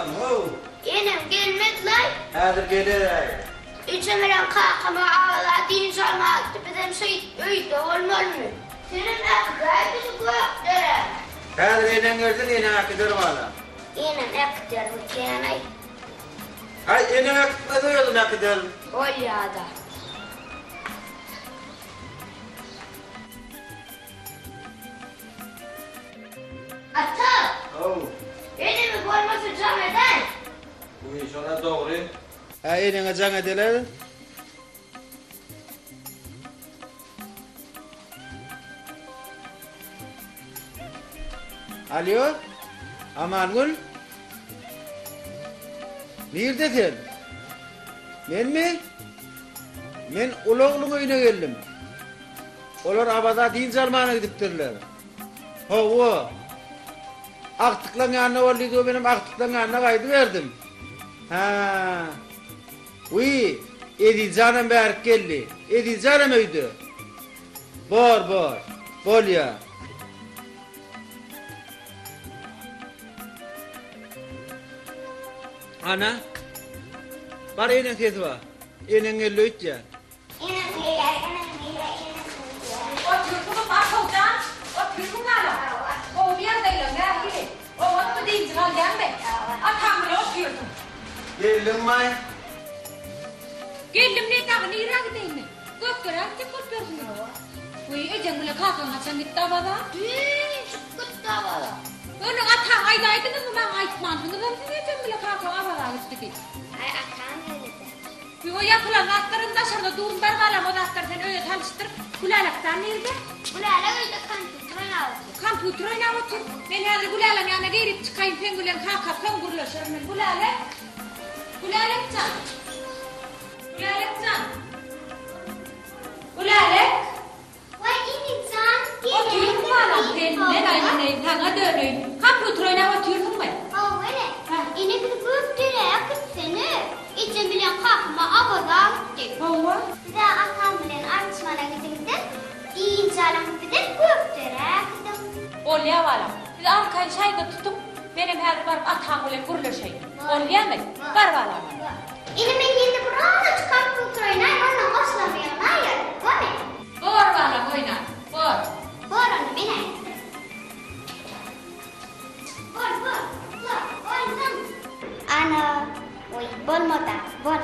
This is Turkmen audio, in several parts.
Balam, how. Enem gelmedilaý. Häzir geler-äý. Ejem bilen kakam Awaza dynç almaga gitdi, bizem şeýdip öýde bolmalymy? Senem äkidäý bizi Gökderä. Häzir eneň gelsin, eneň äkider balam. Enem äkidermikänaý? Aý, eneň äkitmese özüm äkiderin. Bolýa-da. Ata! Haw. Enemi bolmasa jaň edäý. Wiý, şol-a dogry. Hä, eneňe jaň edeli. Alýo, Amangül? Nirde sen? Menmi? Men uly ogluň öýüne geldim. Olar Awaza dynç almana gidipdirler. Hawa. Agtyklaň ýanynda bol diýdi, menem agtyklaň ýanyna gaýdyberdim. Hä. Wiý, Ezizjanam bärik geldi. Ezizjanam öýde. Bor, bor. Bolýa. Ana. Bar eneň sesi bar. Eneň geldi öýtýän. Enem gelýär, enem gelýär, enem gelýär. Otyrsyňyzmy Atowjan? Otyrsyň balam? Gowumy ýagdaýlaň nähili? Oňatmy dynjyňy alýaňmy? Ataň bilen otyrsyň. Geldiňmaý? Geldim ne dagy nirä gideýin men? Gökderä gitjek bolup ýörsüňmi? Wiý, ejeň bilen kakaň haçan gitdi Awaza? Düýn çykyp gitdi Awaza. Öňüň ataň aýdaýdyňyzmy maňa aýtmansyňyzam siz ejem bilen kakaň Awaza gitdi diýip. Aý atam geldi-dä. Ýo ýapylan zatlaram daşarda durun bar balam o zatlary sen öýe salyşdyr. Gülälekjan nirde? Gülälek öýde kompýuter oýnap otyr. Kompýuter oýnap otyr. Men häzir Güläleň ýanyna girip çykaýyn seň bilen kaka soň gürleşerin men. Gülälek. Gülälekjan. Gülälekjan. Gülälek. Waý inijan Otyrsyň balam sen men aýlanaýyn saňa döneýin. Kompýuter oýnap otyrsyňmy? Hawa ene. Ene bizi Gökderä äkitsene. Ejem bilen kakam-a Awaza gitdi. Hawa. Biz-ä atam bilen Arçmana gidiň-de, dynç alyň, bizem Gökderä äkidiň. Bolýa balam. Siz arkaýyn şaýda tutuň, menem häzir baryp ataň bilen gürleşeýin. Bolýamy? Bar balam. Ene men ýene bir azajyk kompýuter oýnaýyn, ondan goşlarymy ýygnaýyn. Bormy? Bor balam oýna. Bor. Bor onda men äkitdim. Bor bor. Bor. Oýnasam. Ana. Oý bolmada. Bor.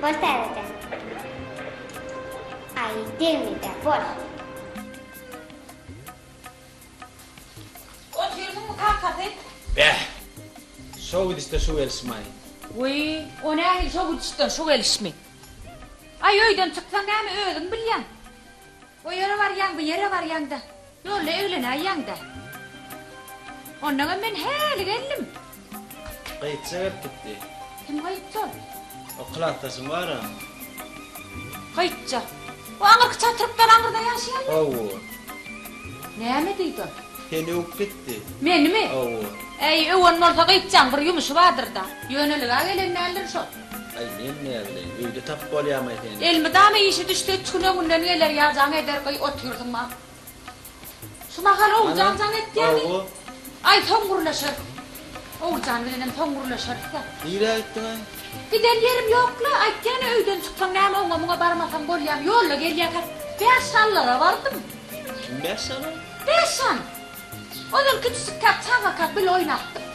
Bor täzeden. Aý degmedi. Bor. Otyrsyňmy kakasy? Bäh! Şo gidişde şu gelişmaý. Wiý, o nähili şo gidişden şu gelişmi? Aý, öýden çyksaň näme özüň bilýäň. O ýere barýaň, bu ýere barýaň-da, ýolda eglenäýýäň-dä. Onnoňam men häli geldim. Gyýtja gelip gitdi. Kim gyýtja ol? O klasdaşym bar-a. Gyýtja. O aňyrky çatrykdan aňyrda ýaşaýanmy? Hawa. Näme diýdi ol? Seni öwüp gitdi. Menimi? Hawa. Äý, öwen bolsa gyýtjaň bir ýumuşy bardyr-da. Ýönelige gelen däldir şol. Aý, men näbileýin, öýde tapyp bolýamaý seni. Elmydama işi düşse üç gün öňünden geler ýa jaň eder gyý otyrsyň ma. Şu mahal Oguljan jaň etýämi? Hawa. Aý, soň gürleşeris. Oguljan bilenem soň gürleşeris-dä. Nirä gitdiň-aý? Giden ýerim ýok-la, aýtýan-a öýden çyksaň näme oňa-muňa barmasaň bolýamy, ýolda gelýärkäk Bäşşanlara bardym. Kim Bäşşan-a? Bäşşan! Ozal kiçijikkäk çagakak bile oýnapdyk.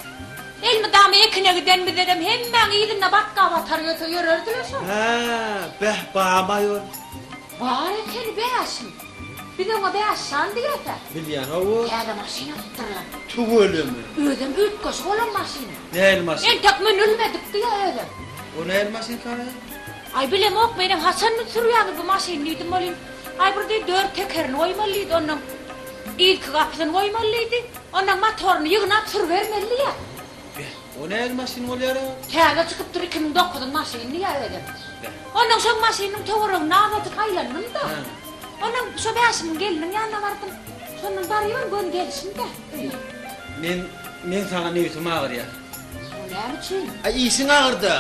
Elmydama ekine giden bizedem hemmäň yzynda batga batar ýöse ýörerdiler şol. Hä, bäh, barmy ol? Bar ekeni Bäşim. Biz oňa Bäşşan diýäs-ä. Bilýän, hawa. Täze maşyn alypdyrlar. Tüweleme. Özem üýtgeşik bolan maşyn. Nähili maşyn? Entek münülmedik diýýä özem. O nähili maşyn kara? Aý bilemok menem haçan sürýäňiz bu maşyny diýdim welin, aý bir diýdi dört tekerini goýmaly diýdi onnoň yzky gapysyny goýmaly diýdi. Onnoň motoryny ýygnap sürübermeli diýýä. Beh, o nähili maşyn bolýar-a? Täze çykypdyr 2009-yň maşyny diýýä özem. Beh. Onnoň şoň maşynynyň töwereginde azajyk aýlandym-da. Onnoň şo Bäşimiň gelniniň ýanyna bardym. Şondan barybam göni gelişim-dä öýe. Men, meň saňa nebsim agyrýar. O näme üçin? Aý, işiň agyr-da.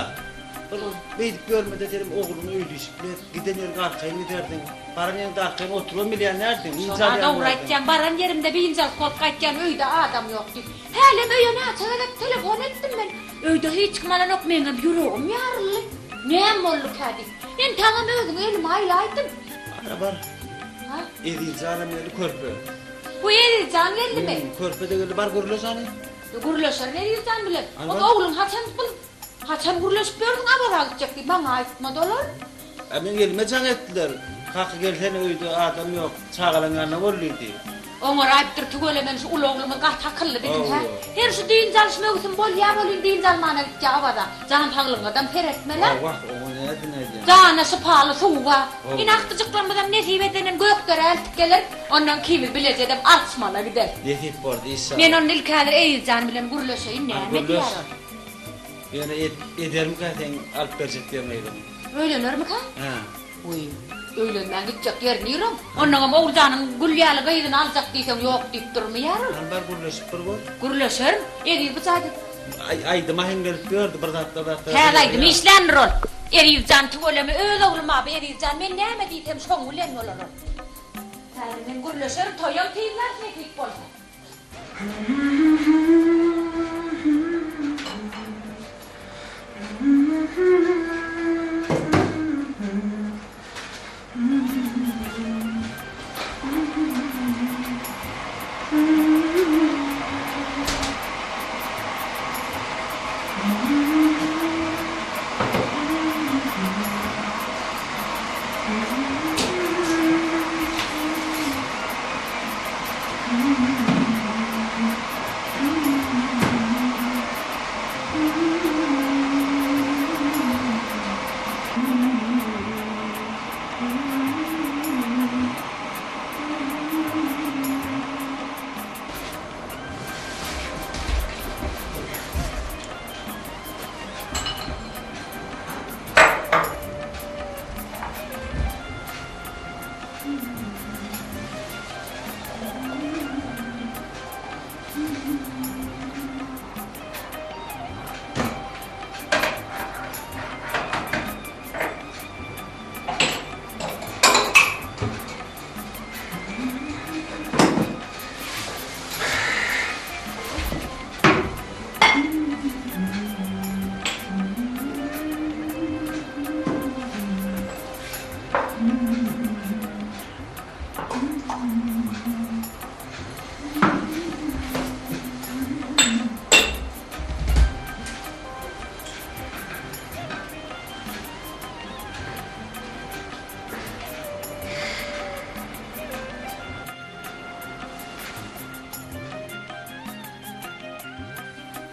Bir beýdip ýörmede senem ogluň öýli-işikli, giden ýeriňe arkaýyn giderdiň. Baran ýeriňde arkaýyn oturybam bilýän däldiň, dynç Şona alýan dogry däldiň. aýtýaň, baran ýerimde biynjalyk bolup gaýtýan, öýde adam ýok diýip. Hälem öýe näçe gezek telefon etdim men. Öýde hiç kim alanok, meňem ýüregim ýaryldy. Näme bolduka diýip. Entägem özüňi elime aýlaýdym. Ana bar. Ha? Ezizjanam geldi, körpe. Bu Ezizjan geldimi? Hum, körpe-de geldi, bar gürleş hany. Gürleşerin Ezizjan bilen. Ana Ol bar. ogluň haçan bul haçan gürleşip ýörsüň Awaza gitjek diýip, maňa aýtmady olar. A meň elime jaň etdiler. Kaka gelsene öýde adam ýok, çagalaň ýanynda bol diýdi. Oňaraýypdyr tüweleme şu uly oglumyz gaty akylly biziň hä. Hawa. Her şu dynç alyş möwsüm bolýa welin dynç almana gitýä Awaza. Jan saglygyňadam seretmeli. Wah oňa nädin aýdýaň. Jana şypaly suwy bar. Hawa. Ine agtyjyklarymyzam nesip edenden Gökderä eltip geler. Ondan ikimiz bilejedem Arçmana gideris. Nesip boldy işalla. Men onda ilki häzir Eýiljan bilen gürleşeýin Hany näme gürleş. diýer ol. Ýöne edermikä seň alyp berjek diýen gyzyň? Öýlenermikä? Hä. Wiý, öýlenmän gitjek ýeri nirem? Onnoňam Oguljanyň gül ýaly gyzyny aljak diýseň ýok diýip durmaýar ol. Hany bar gürleşip bir gör. Gürleşerin. Eziz bu jaýda. Aý, aýdyma hem gelip ýördi bir zatlar zatlar. Täze aýdym işländir ol. Eziz jan tüweleme öz oglum abi Eziz jan men näme diýsem şoň bilen bolar ol. Häzir men gürleşerin toýam synlarys nesip bolsa.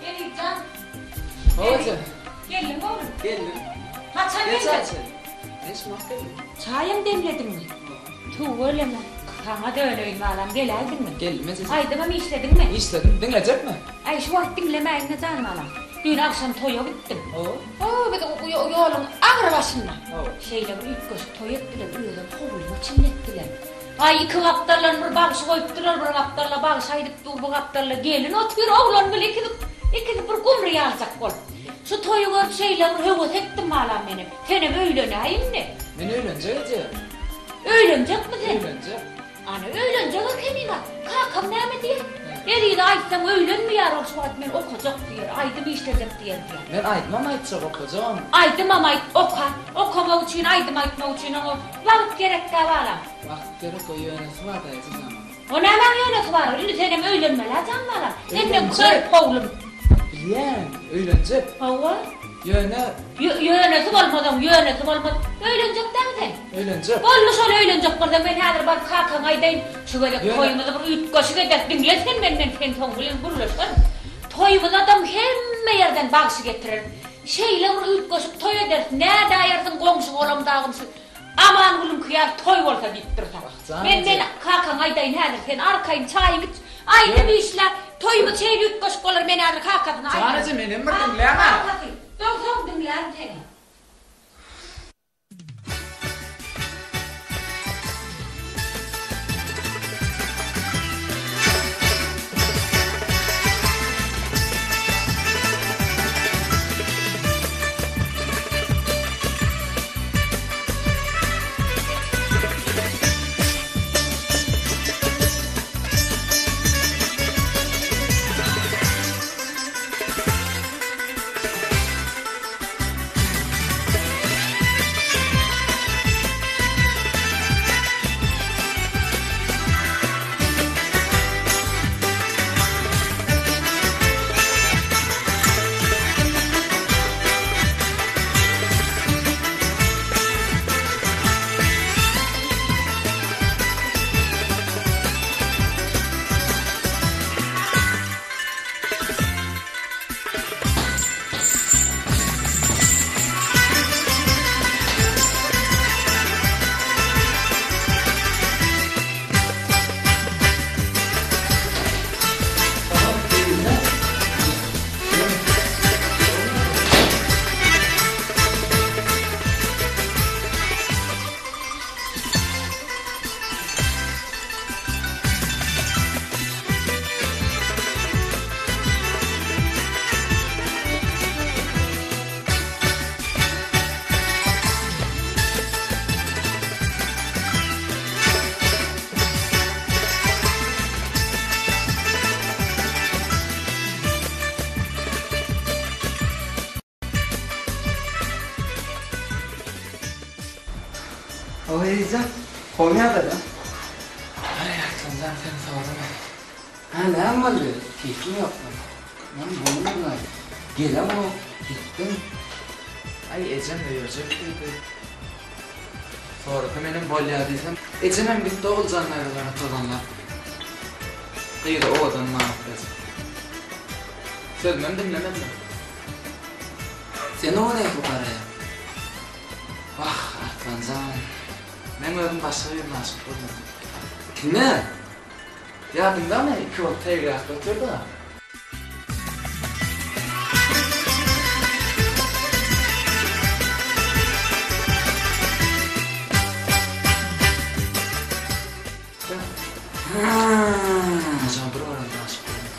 Elifjan. Hoja. Geldiňmi oglum? Geldim. Haçan Geç geldiň? açyl. Geç wagt geldim. Çaýam demlediňmi? Tüweleme. Saňa döneýin balam, geläýdiňmi? Geldim ejejan. Aýdymam işlediňmi? Işledim. Diňlejekmi? Äý, şu wagt diňlemäýin-de jan balam. Düýn agşam toýa gitdim. Hawa. O, biz ýoluň agyr başynda. Hawa. Şeýle bir üýtgeşik toý etdiler, özem howlyň içinde etdiler. Aý, iki gapdaldan bir bagşy goýupdylar, bir gapdalda bagşy aýdyp dur, bu gapdalda gelin otyr, oglan bile ikisi, ikisi bir gumry ýaljak bolup. Şu toýy görüp şeýle bir höwes etdim balam menem. Senem öýlenäý indi. Men öýlenjek eje. Öýlenjekmi sen? Öýlenjek. Ana, öýlenjek ekeniň-a. Kakam näme diýer? Ezize aýtsaň öýlenmeýär ol şu wagt men okajak diýer, aýdym işlejek diýer diýer. Men aýdymam aýtjak, okajagam. Aýdymam aýt, oka. Okamak üçin, aýdym aýtmak üçin oňa wagt gerek-dä balam. Wagt gerek, o ýönesi bar-da eje jan. O nämäň ýönesi bar? Indi senem öýlenmeli-ä jan balam. Sen meň körpe oglum. Bilýän, öýlenjek. Hawa. Ýöne. Ýönesi bolmaz oň, ýönesi bolmaz. Öýlenjek dämi sen? Öýlenjek. Boldy şol öýlenjek bolsaň men häzir baryp kakaňa aýdaýyn. Şu gezek toýumyzy bir üýtgeşik ederis. Diňle sen menden, sen soň bilen gürleşeris. Toýumyzadam hemme ýerden bagşy getireris. Şeýle bir üýtgeşik toý ederis. Nädäýersiň goňşy-golam dagyn şu Amangülüňki ýaly toý bolsa diýip dursa. Men men kakaňa aýdaýyn häzir sen arkaýyn çaýyňy iç, aýdym işle, toýumyz şeýle üýtgeşik bolar men häzir kakasyna aýdaýyn. Jan eje menem bir diňläň-ä. Kakasy, soň diňlärin seni. Hawa Eziz jan, gowy ýagdaýda. Aý Arslan jan seni sorama. Hä näme boldy? Keýpiň ýokmy? Näme bolmadyňaý? Geleňok, gitdiň. Aý ejem öýerjek diýdi. Sorasa menem bolýa diýsem, ejemem gitdi Oguljan daýzalara tozanlap. Gyzy owadan manat berjek. Sözümem diňlemediler. Sen oňa nähili garaýaň? Wah, Arslan jan, meň özüm başga birine aşyk boldum. Kime? Ýadyňdamy, ikimiz seýilgähde otyrdyk-a. Hä, bir görende aşyk boldum.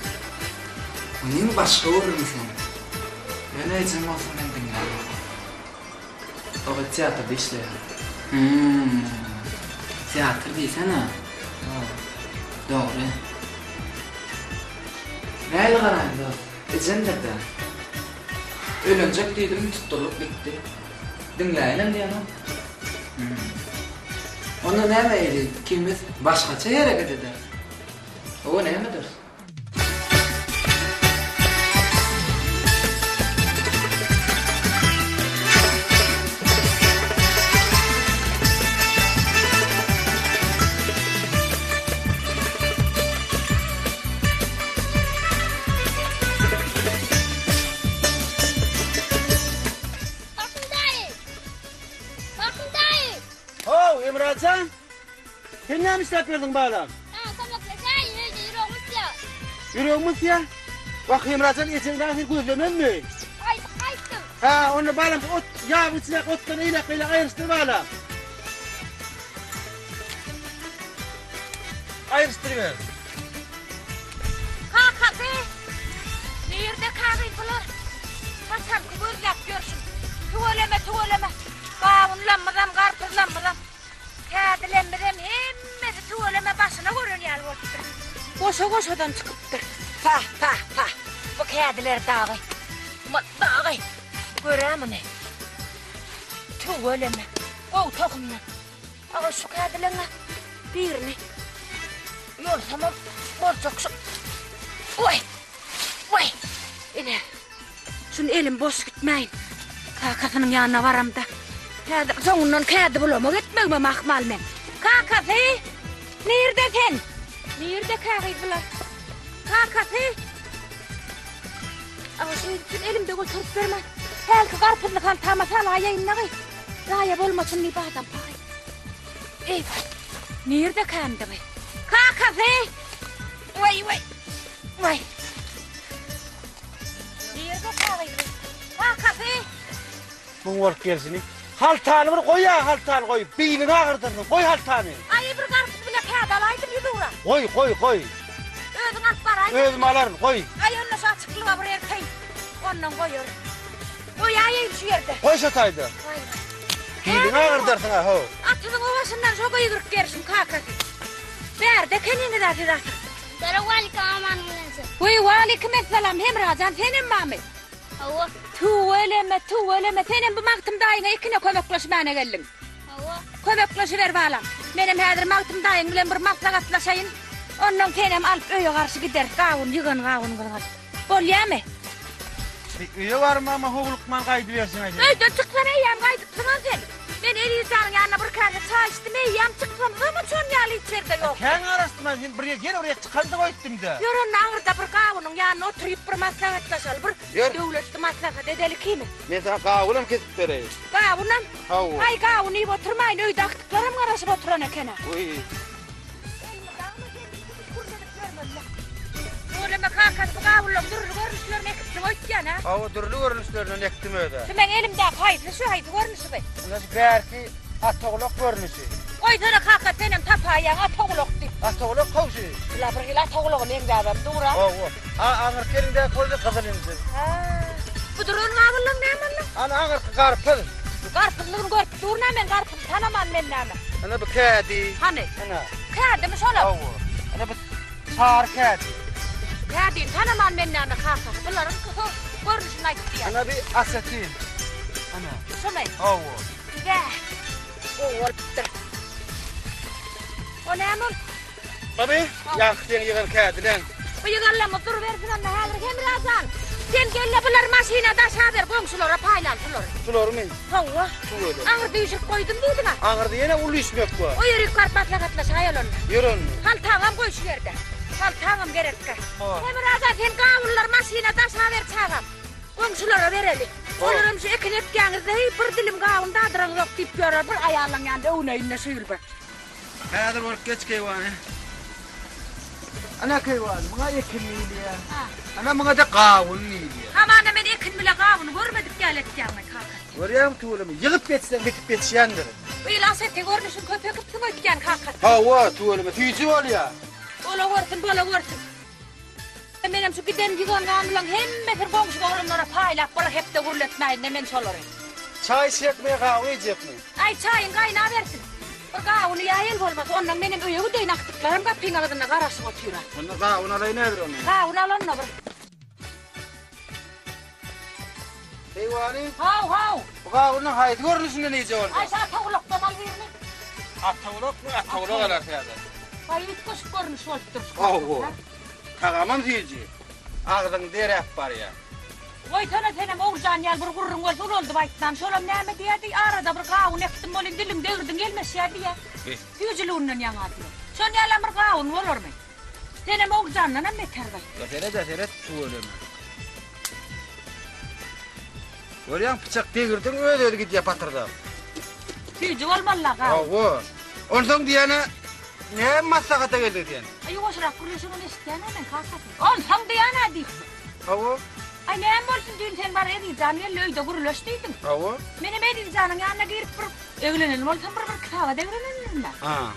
Onuň başga görümi sen. Ýöne ejem bolsa meni diňlänok. O gyz teatrda işleýär. Hümm. Teatr diýsene. Dogry. Nähili garaýyn dost? Ejemdir-dä. Öýlenjek diýdim, tutdurylyp gitdi. Diňläýinem diýenok. Hümm. Onda näme Eziz, ikimiz başgaça hereket ederis. Hawa, näme ederis? Bakyn daýy! Bakyn daýy! How, Emrajan! Sen näme işläp ýördüň balam? Saňa kömekleşäýin, öýde ýüregim ysýar. Ýüregiň ysýar? Wah, Hemrajan, ejeň dagy seni gözlemezmi? Gaýdyp gaýtdym. Hä, onda balam, ot, ýabyň içindäki otdan eýläk-beýläk aýryşdyr balam. Aýryşdyryber. Kakasy! Nirde kagyz bular? Haçanky gözläp ýörşüm. Tüweleme, tüweleme. Gawunlammyzam, garpyzlammyzam. Kädilemizem hemmesi tüweleme başyna gören ýaly bolupdyr. Goşa-goşadan çykypdyr. Pah, pah, pah. Bu kädiler dagy. Mat dagy. Gör-ä muny. Tüweleme. Gowy tohumdan. Aga şu kädileň-ä birini ýolsamam boljak şu. Oý! Oý! Ine. Şuny elim boş gitmäýin. Kakasynyň ýanyna baramda, häzir soňundan kädi bulamak etmegimem ahmal meň. Kakasy! Nirde sen? Nirde kagyz bular? Kakasy! Aga şeýdip şuny elimde göterip bermän, hälki garpyzly haltama salaýaýyn dagy. Zaýa bolmasyn diýip adam paý. Eý, nirde kämdigi? Kakasy! Waý, waý! Waý! Nirde kagyzy? Kakasy! Muň bolup gelşini. Haltany bir goý-a, haltany goý. Biliňi agyrdyrdyň. Goý haltany. Aý, bir garpyz bile kädi alaýdym ýüzugra. Goý, goý, goý. Özüň alyp baraý. Özüm alaryn, goý. Aý, onda şu açyklyga bir erteýin. Ondan goýaryn. Goýaýyn şu ýerde. Goý şo taýda. Waý, waý. Biliňi agyrdarsyň-a, how. Atyzyň o başyndan şo gygyryp gelşim, kakasy. Bärde ekeniňiz-ä siz asyl. Salowmalikim aman bilensiň. Weý waleýkim essalam Hemrajan senem bamy? Hawa. Tüweleme tüweleme senem bu Magtym daýyňa ekine kömekleşmäne geldiň. Hawa. Kömekleşiber balam. Menem häzir Magtym daýyň bilen bir maslahatlaşaýyn. Onnoň senem alyp öýe garşy gideris gawun ýygan gawunymyzy alyp. Bolýamy? Öýe barmama howlukman gaýdybersiň-aý sen. Öýden çyksan eýýäm gaýdypsyňam sen. Men Eziz janyň ýanynda bir käse çaý içdim, eýýäm çyksam zym uçan ýaly içerde ýok. Kän garaşdym men, sen bir ýer, ýene bir ýer çykansyň öýtdüm-de. Ýör onda aňyrda bir gawunyň ýanynda oturyp bir maslahatlaşaly, bir Ýör. döwletli maslahat edeli ikimiz. Men saňa gawunam kesip bereýin. Gawunam? Hawa. Aý, gawun iýip oturmaýyn, öýde agtyklaram garaşyp oturan eken-ä. Wiý. Elmydama sen ikimiz gürlenip ýörmeli-le. Tüweleme kakasy bu gawunlaryň dürli görnüşlerini ekipsiň öýtýän-ä? Hawa, dürli görnüşlerinden ekdim öz-ä. Şu meň elimdäki haýsy, şu haýsy görnüşi bu? Ine şu bärki atagulak görnüşi. Goýsana kaka senem tapaýýaň atagulak diýip. Atagulak how şu. Bula bir hili atagulaga meňzäbem dur-a. Hawa. A aňyrky eliňdäki bolsa gyzyl injir. Hä. Bu duran gawunlaň näme onda? Ana aňyrky garpyz. Garpyzlygyny görüp durun-a men garpyzy tanaman men näme. Ine bu kädi. Hany? Ine. Kädimi şolam? Hawa. Ine bu sary kädi. Kädini tanaman men näme kakasy. Bularyň görnüşini aýdyp diýýär. Ine bu asetin. Ine. Şumy? Hawa. Bäh. Gowy bolupdyr. O näme ol? Baby, ýaňky seň ýygan kädileň. Bu ýyganlamyz durubersin onda häzir Hemra jan. Sen gel-de bulary maşyna daşaber, goňşulara paýlaly şulary. Şularymy? Hawa. Tüweleme. Aňyrda üýşürip goýdum diýdiň-ä. Aňyrda ýene uly üýşmek bar. O ýerik baryp maslahatlaşaý ol onda. Ýör onda. Haltaňam goý şu ýerde. Haltaňam gerekkä. Bar. Hemra jan, sen gawunlary maşyna daşaber çagam. Goňşulara bereli. Olaram şu ekin ekýäňizde heý bir dilim gawun dadyraňyzok diýip ýörer bir aýallaň ýanynda öwüneýin-de şu ýyl bir. Häzir bolup geç keýwany. Ana keýwany, muňa ekin diýilýär. Ana muňa-da gawun diýilýär. Hamana men ekin bile gawuny görmedik ýaly etýäňmi kaka? Görýäňmi tüweleme, ýygyp geçseň bitip geçýändir. Bu ýyl asete görnüşini köp ekipsiň öýtýän kaka. Hawa, tüweleme, süýji bolýar. Ola görsün, bola görsün. Menem şu giden ýygan gawunlaň hemmesini goňşy-golamlara paýlap bir hepde gürletmäýin-de men şolary. Çaý içjekmi, gawun iýjekmi? Aý, çaýyň gaýnabersin. Bir gawuny ýa el bolmasa, onnoň menem öýe gideýin, agtyklarym gapyň agzynda garaşyp otyr-a. Onda gawun alaýyn häzir onda. Gawun al onda bir. Keýwany. Haw, haw. Bu gawunyň haýsy görnüşinden iýjek bolsaň? Aý, şu atagulakdan al birini. Atagulakmy? Atagulak alar häzir. Aý, üýtgeşik görnüş bolupdyr şu. Hawa. Tagamam süýji. Agzyň deräp barýar. Goýsana senem Oguljan ýaly bir gürrüň bolsa ulaldyp aýtman. Şolam näme diýýärdi, arada bir gawun ekdim welin diliň degirdiň ýelmeşýär diýýär. Süýjüliginden ýaňa diýýär. Şon ýalam bir gawun bolarmy? Senem Oguljandanam beter gaý. Ýa seret-ä seret tüweleme. Görýäň pyçak degirdiň öz-özi gidýär patyrdap. Süýji bolmaly-la gawun. Hawa. Onsoň diýýän-ä näme maslahata geldik diýýän. Aý ýuwaşrak gürleşiňem eşitýän-ä men kakasy. Onsoň diýýän-ä diýip. Hawa. Aý näme bolsun düýn sen bar Ezizjan geldi öýde gürleş diýdiň. Hawa. Menem Ezizjanyň ýanyna girip bir eglenen bolsam bir bir kitaba degrenendirin-dä. Ha.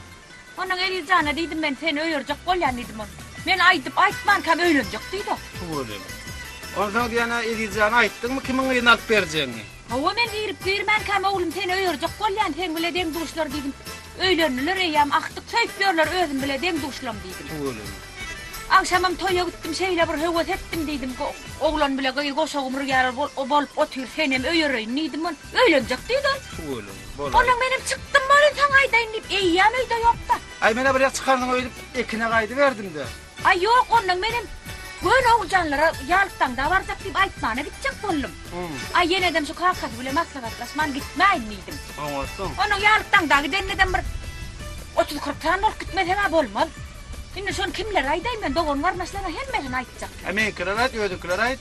Onnoň Ezizjana diýdim men seni öýerjek bolýan diýdim ol. Men aýdyp aýtmankam öýlenjek diýdi. Tüweleme. Onsoň diýýän-ä Ezizjana aýtdyňmy kimiň gyzyny alyp berjegiňi? Hawa men girip girmänkäm oglum seni öýerjek bolýan seň bile deň duşlar diýdim. Öýlendiler eýýäm agtyk söýüp ýörler özüm bile deň duşlam diýdim. Tüweleme. Agşamam toýa gitdim şeýle bir höwes etdim diýdim oglan bile gyz goşa gumry ýaly bolup otyr senem öýereýin diýdim ol öýlenjek diýdi ol. Tüweleme bolaý. Onnoň menem çykdym welin saňa aýdaýyn diýip eýýäm öýde ýokda. Aý menä bir ýer çykarsyň öýdüp ekine gaýdyberdim-de. Aý ýok onnoň menem göni oguljanlara ýalykdaňda barjak diýip aýtmana gitjek boldum. Aý ýenedem şu kakasy bile maslahatlaşman gitmäýin diýdim. Oňarsyň. Onnoň ýalykdaňda gidenedem bir 30-40 sany bolup gitmeseň-ä bolmaz. Indi şony kimlere aýdaýyn men dogan-garyndaşlaryma hemmesine aýtjak. Aý meňkileri aýt, özüňkileri aýt.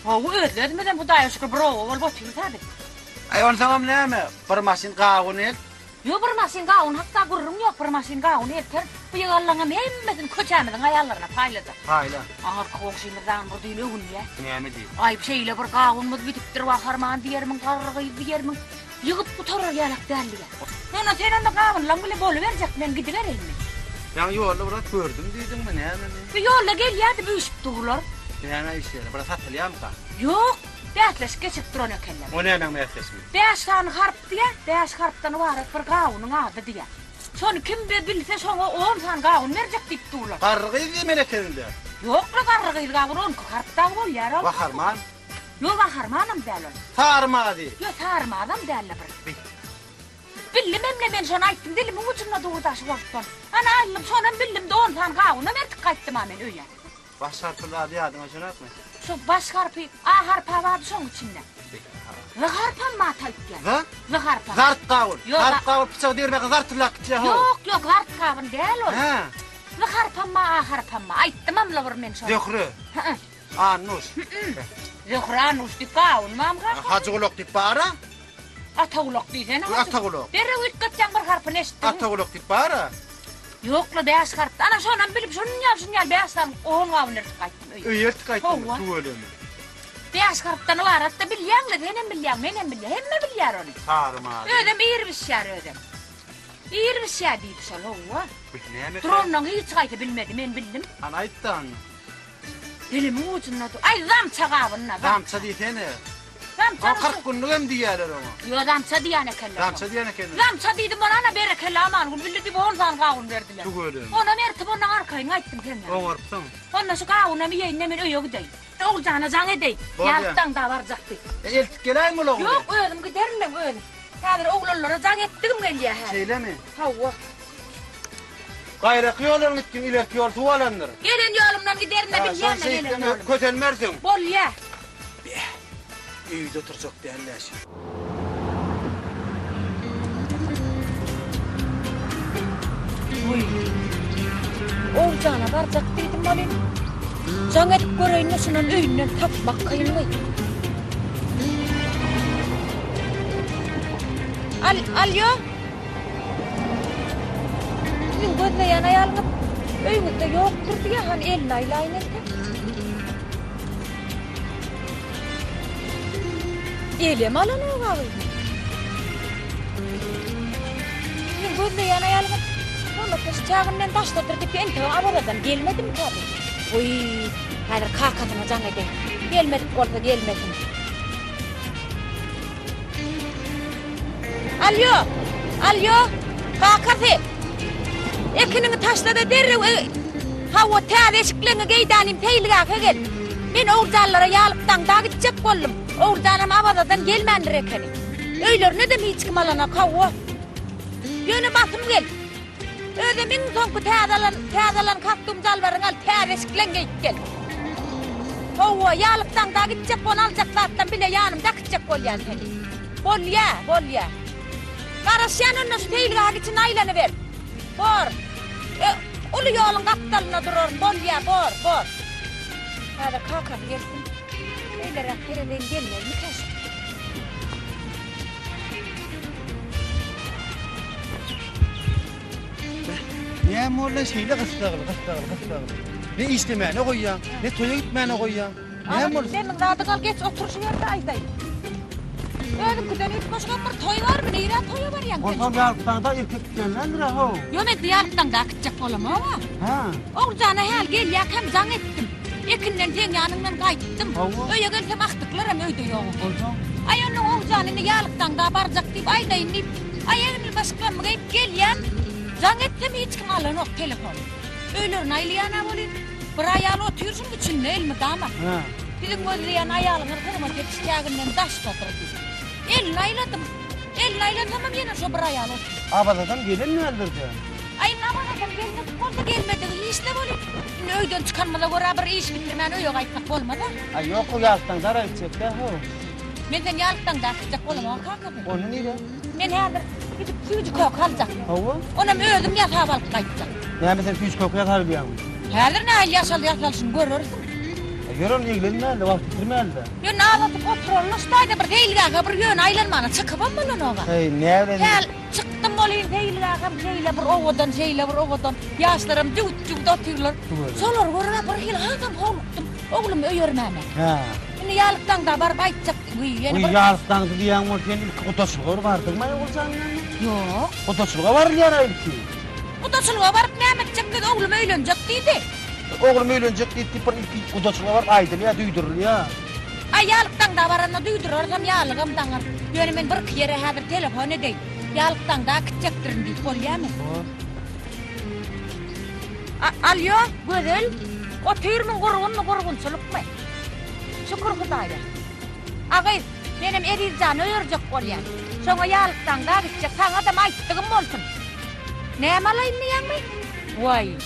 Hawa özli-özümizem Hudaýa şükür bir oba bolup otyrys-a biz. Aý onsoňam näme, bir maşyn gawun elt. Ýok bir maşyn gawun hakda gürrüň ýok bir maşyn gawun elterin bu ýyganlaňam hemmesini köçämiziň aýallaryna paýlajak. Paýla. Aňyrky goňşymyz dagyny bir düýn öwünýä. Näme diýip? Aý şeýle bir gawunymyz bitipdir waharman diýermiň garry gyz diýermiň ýygyp gutarar ýalak däl diýýä. Onda sen onda gawunlaň bile boluberjek men gidibereýinmi? Ýaňy ýolda bir zat gördüm diýdiňmi nämemi? Bu ýolda gelýärdi üýşüp durlar. Näme işleri bir satylýamyka? Ýok bäsleşik geçirip duran ekenler. O nämäň bäsleşigi? Bäş sany harp diýýär, bäş harpdan ybarat bir gawunyň ady diýýär. Şony kim be bilse şoňa on sany gawun berjek diýip durlar. Garry gyz diýmeli ekeniň-dä. Ýok-la garry gyz gawun on iki harp dagy bolýar ol. Waharman. Ýok waharmanam däl ol. Sary mazy. Ýok sary mazam däl-le bir. Bi. Bildim hem-le men şony aýtdym dilimiň ujunda dur-da şu wagtdan. Ana aldym şonam bildim-de on sany gawunam ertip gaýtdym-a men öýe. Baş harply zady ýadyňa düşenokmy? Şu baş harpy, A harp-a bardy şoň içinde. Z harpam bar taýtýan. Z? Z harpam. Zart gawun. Ýok. Zart gawun pyçagy degirmäge zartyllap gitýär how. Ýok, ýok, zart gawun däl ol. Hä. Z harpam bar, A harpam bar. Aýtdymam-la bir men şony. Zöhre. Hä. Annuş. Zöhre Annuş diýip gawun barmy kaka? Hajygulak diýip bar-a. Atagulak diýsene. Atagulak. Derrew üýtgetýäň bir harpyny eşitdiň. Atagulak diýip bar-a. Ýok-la bäş harpdy. Ana şonam bilip şunun ýaly şunun ýaly bäş sany on gawun ertip gaýtdym öýe. Öýe ertip gaýtdyňmy? Hawa. Tüweleme. Bäş harpdan ybarat-da bilýäň-le senem bilýäň menem bilýän hemme bilýär ony. Sary mazy. Özem ir bişýär özem. Ir bişýär diýdi şol hawa. Bi näme? Duranlaň hiç haýsy bilmedi men bildim. Hany aýt-da onda. Dilimiň ujunda dur. Aý zamça gawun-da. Zamça diýsene. Zamça. O 40 günlük hem diýýärler oňa. Ýo zamça diýýän ekenler. Zamça diýen ekenler. Zamça diýdim ony ana berekella Amangül bildi diýip on sany gawun berdiler. Tüweleme. Onam ertip ondan arkaýyn gaýtdym senden. Oňarypsyň. Onda şu gawunam iýeýin-de men öýe gideýin. Oguljana jaň edeýin. Bolýar. Ýaryp daňda barjak diýip. E, eltip geläýinmi ulagyňy? Ýok, özüm giderin men özüm. Häzir oglanlara jaň etdigim gelýär häzir. Şeýlemi? Hawa. Gaýraky ýoldan gitgin, ilerki ýol suw alandyr. Gelen ýolumdan giderin-de bilýän-ä gelen ýolumy. Kösenmersiň. Bolýa. Beh, öýde oturjak däl-dä şu. Wiý. Oguljana barjak diýdim welin, jaň edip göreýin-de şunam öýünden tapmak kynmy? Al, alýo. Siziň gözleýän aýalyňyz öýüňizde ýokdur diýýär, hany elini aýlaýyn entek. Elem alanok agyzny. Siziň gözleýän aýalyňyz hyzmatdaş çagyndan daşdadyr diýip entegem Awazadan gelmedimikä bu? Wiý, häzir kakasyna jaň edeýin. Gelmedik bolsa gelmesin. Alýo! Alýo! Kakasy! Ekiniňi taşla-da derrew e Hawa, täze eşikleňi geý-de inim, seýilgähe gel. Men Oguljanlara ýalyk daňda gitjek boldum. Oguljanam Awazadan gelmändir ekeni. Öýlerine-dem hiç kim alanok, hawa. Ýöne basym gel. Özem iň soňky täze alan, täze alan kostum jalbaryňy al, täze eşikleň geýip gel. Howwa, ýalyk daňda gitjek bol, aljak zatlam bile ýanymda äkitjek bolýan seni. Bolýa, bolýa. Garaşýan onda şu seýilgähiň içinde aýlanyber. Bor. Ö, uly ýoluň gapdalynda duraryn, bolýa, bor, bor. Häzir kakasy gelsin. Beýleräk seredeýin, gelmezmikä şu? Näme boldy şeýle gyssagly, gyssagly, gyssagly. Ne işlemäne goýýaň, ne toýa gitmäne goýýaň. Näme boldy? Seniň zadyňy al, geç otur şu ýerde aýdaýyn. Özüňkiden üýtgeşigem bir toý barmy? Nirä toýa barýaň sen? Bolsam ýalykdaňda erkek gitýändendir-ä how. Ýok, men ýalykdaňda gitjek bolamok-a. Hä. Oguljana häli gelýärkäm jaň etdim. Ekinden seň ýanyňdan gaýtdym. Hawa. Öýe gelsem agtyklaram öýde ýok eken. Onsoň? Aý onda Oguljan indi ýalykdaňda barjak diýip aýdaýyn diýip, aý egnil başyklammy geýip gelýän. Jaň etsem hiç kim alanok telefony. Öýlerine aýlaýan-a welin, bir aýal otyr şuň içinde elmydama. Hä. Siziň gözleýän aýalyňyz hyzmat ediş çäginden daşdadyr diýip. Elini aýladym. Elini aýlansamam ýene şo bir aýal otyr. Awazadan gelen däldir-dä. Aý indi Awazadan gelmedik bolsa gelmedigi hiç-le welin, indi öýden çykanymyza görä bir iş bitirmän öýe gaýtsak bolmaz-a. Aý ýok, o ýalykdaňdar aýtjak-dä, how. Men seni ýalykdaňda äkitjek bolamok, kakasy. Onda nirä? Men häzir gidip süýji-köke aljak. Hawa. Onam özüm ýasap alyp gaýtjak. Näme sen süýji-köke ýasap bilýäňmi? Häzir nähili ýaşal ýasalyşyny görersiň. Aý ýör onda eglenmäli-de, wagt ýitirmäli-de. Ýöne azasyp oturalym ştaýda bir seýilgähe bir ýöne aýlanmana çykybam bolanok-a. Heý, näbilen. Häl çykdym welin seýilgähem şeýle bir owadan, şeýle bir owadan. Ýaşlaram jübüt-jübüt otyrlar. Şolary görüp-ä bir hili hasam howlukdym oglumy öýermäne. Hä. Indi ýalyk daňda baryp aýtjak. Wiý, ýene Wiý, bir. ýalyk daňdy diýýäň bolsa sen ilki gudaçylyga bir bardyňmy-aý Oguljanyň ýanyna? Ýok. Gudaçylyga barylýar-a ilki. Gudaçylyga baryp näme etjek biz oglum öýlenjek diýdi. Oglum öýlenjek diýdi diýip bir ilki gudaçylyga baryp aýdylýar, duýdurylýar. Aý ýalyk daňda baranda duýdurarysam ýalygam daňar. Ýöne men birki ýere häzir telefon edeýin. Ýalyk daňda äkitjekdirin diýip bolýamy? Bor. A alýo, Gözel, otyrmyň gurgunmy gurgunçylykmy? Şükür Hudaýa. A gyz, menem Ezizjany öýerjek bolýan. Şoňa ýalyk daňda gitjek, saňadam aýtdygym bolsun. Näme alaýyn diýýäňmi? Waý,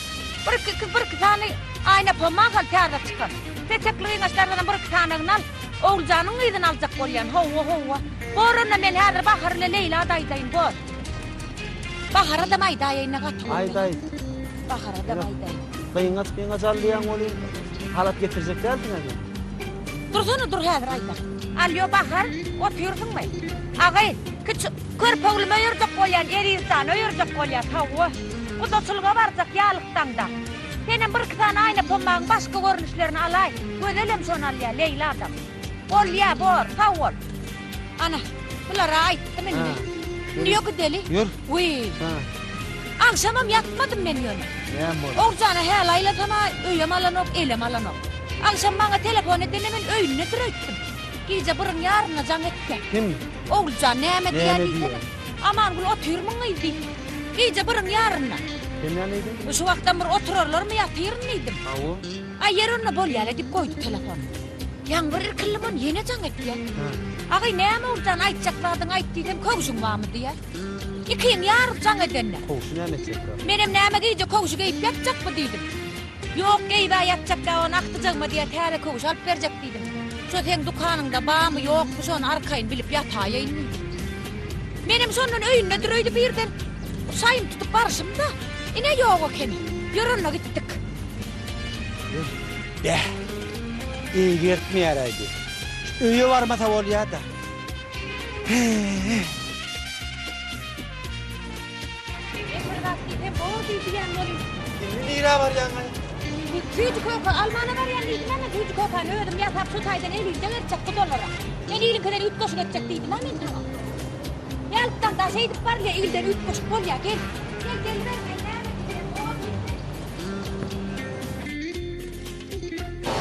birki iki birki sany aýna pomahal täze çykan. Petekli gyňaçlardanam birki sanygyny al. Oguljanyň gyzyny aljak bolýan, howwa, howwa. Bor onda men häzir Bahar ile Leýla-da aýdaýyn, bor. Baharadam aýdaýaýyn-a gaty görmeseň. Aýt, aýt. Baharadam aýdaýyn. Gyňaç gyňaç al diýýäň welin, halat getirjek dälsiň-ä sen. Dursana, dur häzir aýdar. Alýo, Bahar, otyrsyňmy? A gyz, kiçi körpe oglumy öýerjek bolýan, Erizjany öýerjek bolýas, hawa. Gudaçylyga barjak ýalykdaňda. Senem birki sany aýna pommagyň başga görnüşlerini alaý. Gözelem şony alýa, Leýladam. Bolýa, bor, sag bol. Ana, bulara aýtdym indi. Indi ýok gideli. Ýör. Wiý. Agşamam ýatmadym men ýöne. Näme boldy? Oguljana häli aýlansam-a öýem alanok, elem alanok. Agşam maňa telefon edende men öýündedir öýtdüm. Gije biriň ýarynda jaň etdi. Kim? Oguljan näme diýýär Näme diýsene. diýýär? Amangül otyrmyň gyz diýip. Gije biriň ýarynda. Sen näme diýdiň? Şu wagtam bir oturarlarmy ýatyryn diýdim. Hawa. Aý ýer onda bolýa-la diýip goýdy telefony. Ýaňy bir irkildim ony ýene jaň etýär. Hä. Agy näme Oguljan aýtjak zadyňy aýt diýsem köwşüň barmy diýýär. Ikiň ýary jaň edende. Kowşy näme etjekkä? Menem näme gije kowşy geýip ýatjakmy diýdim. Ýok geýib-ä ýatjak däl ony agtyjagyma diýýä täze köwüş alyp berjek diýdim. Şo seň dükanyňda barmy ýokmy şony arkaýyn bilip ýataýaýyn diýdim. Menem şondan öýündedir öýdüp irden şaýym tutup baryşym-da, ine ýok ekeni. Ýör onda gitdik. Beh, eýgertmeýär-aý bi. Şu öýe barmasa bolýa-da. He-he. Men bir zat diýsem bor diý diýýän welin. Indi nirä barýaň-aý? Süýji köke almana barýan diýdim-ä men süýji kökäni özüm ýasap şu taýdan elinde berjek gudalara. Men iliňkiden üýtgeşik etjek diýdim-ä men saňa. Ýalykdan daş eýdip barylýa ilden üýtgeşik bolýa gel. Gel geliber men näme diýsem bor diýsem.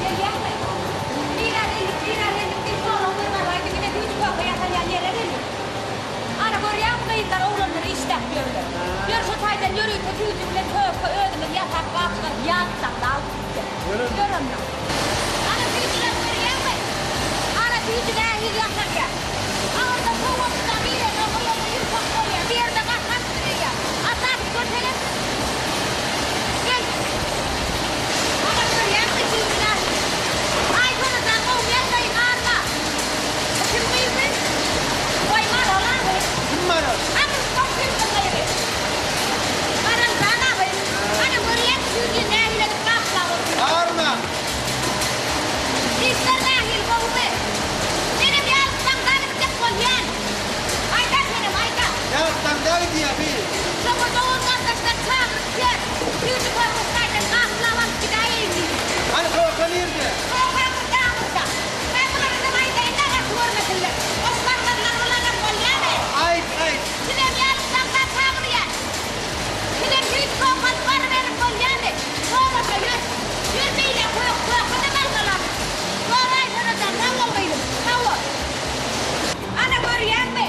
Gelýäňmi? Nirä geldik, nirä geldik diýip sorag bermän aýdyň ine süýji köke ýasalýan ýere geldik. Ana görýäňmi gyzlar oglanlar işläp ýörler. Ýör şu taýdan ýörite süýji bilen köke özümiz ýasap gapgaryp ýatsak-da alyp gitjek. Ýör onda. Ana süýjüleri görýäňmi? Ana süýji nähili ýasalýar. Agyrda sowatda girende o ýerde ýumşak bolýar, bu ýerde gahat duruýar. Aşak görsene. Gel. Ana görýäňmi süýji nähili. Aý sorajan gowy ýazdaýyň arma. Bu kim gyzy? Goý Maral agy. Kim Maral? Agyr goňşymyzyň gyzy. Maraljan agy. Ana görýäňmi süýjini nähili edip gaplap otyr. Arma. Işler nähili gowumy? Menem ýalyk daňda gitjek bolýan. Aýda senem aýda. Ýalyk daňda gidýä bi. Şoňa dogan gardaşlar çagyryp ýör. Süýji köke taýdan gaplap alyp gidäýeýin diýdim. Hany köke nirde? Köke aňyrda aňyrda. Men bulardan aýdaýyn-da gaty görmesinler. Boş barmazlar bulanam bolýamy? Aýt aýt. Sizem ýalyk daňda çagyrýan. Sizem süýji köke alyp baryberiň bolýamy? Sorama ýör. Ýör beýle kök köke-de almalam. Soraýsana-da, sag bol gyzym, sag bol. Ana görýäňmi?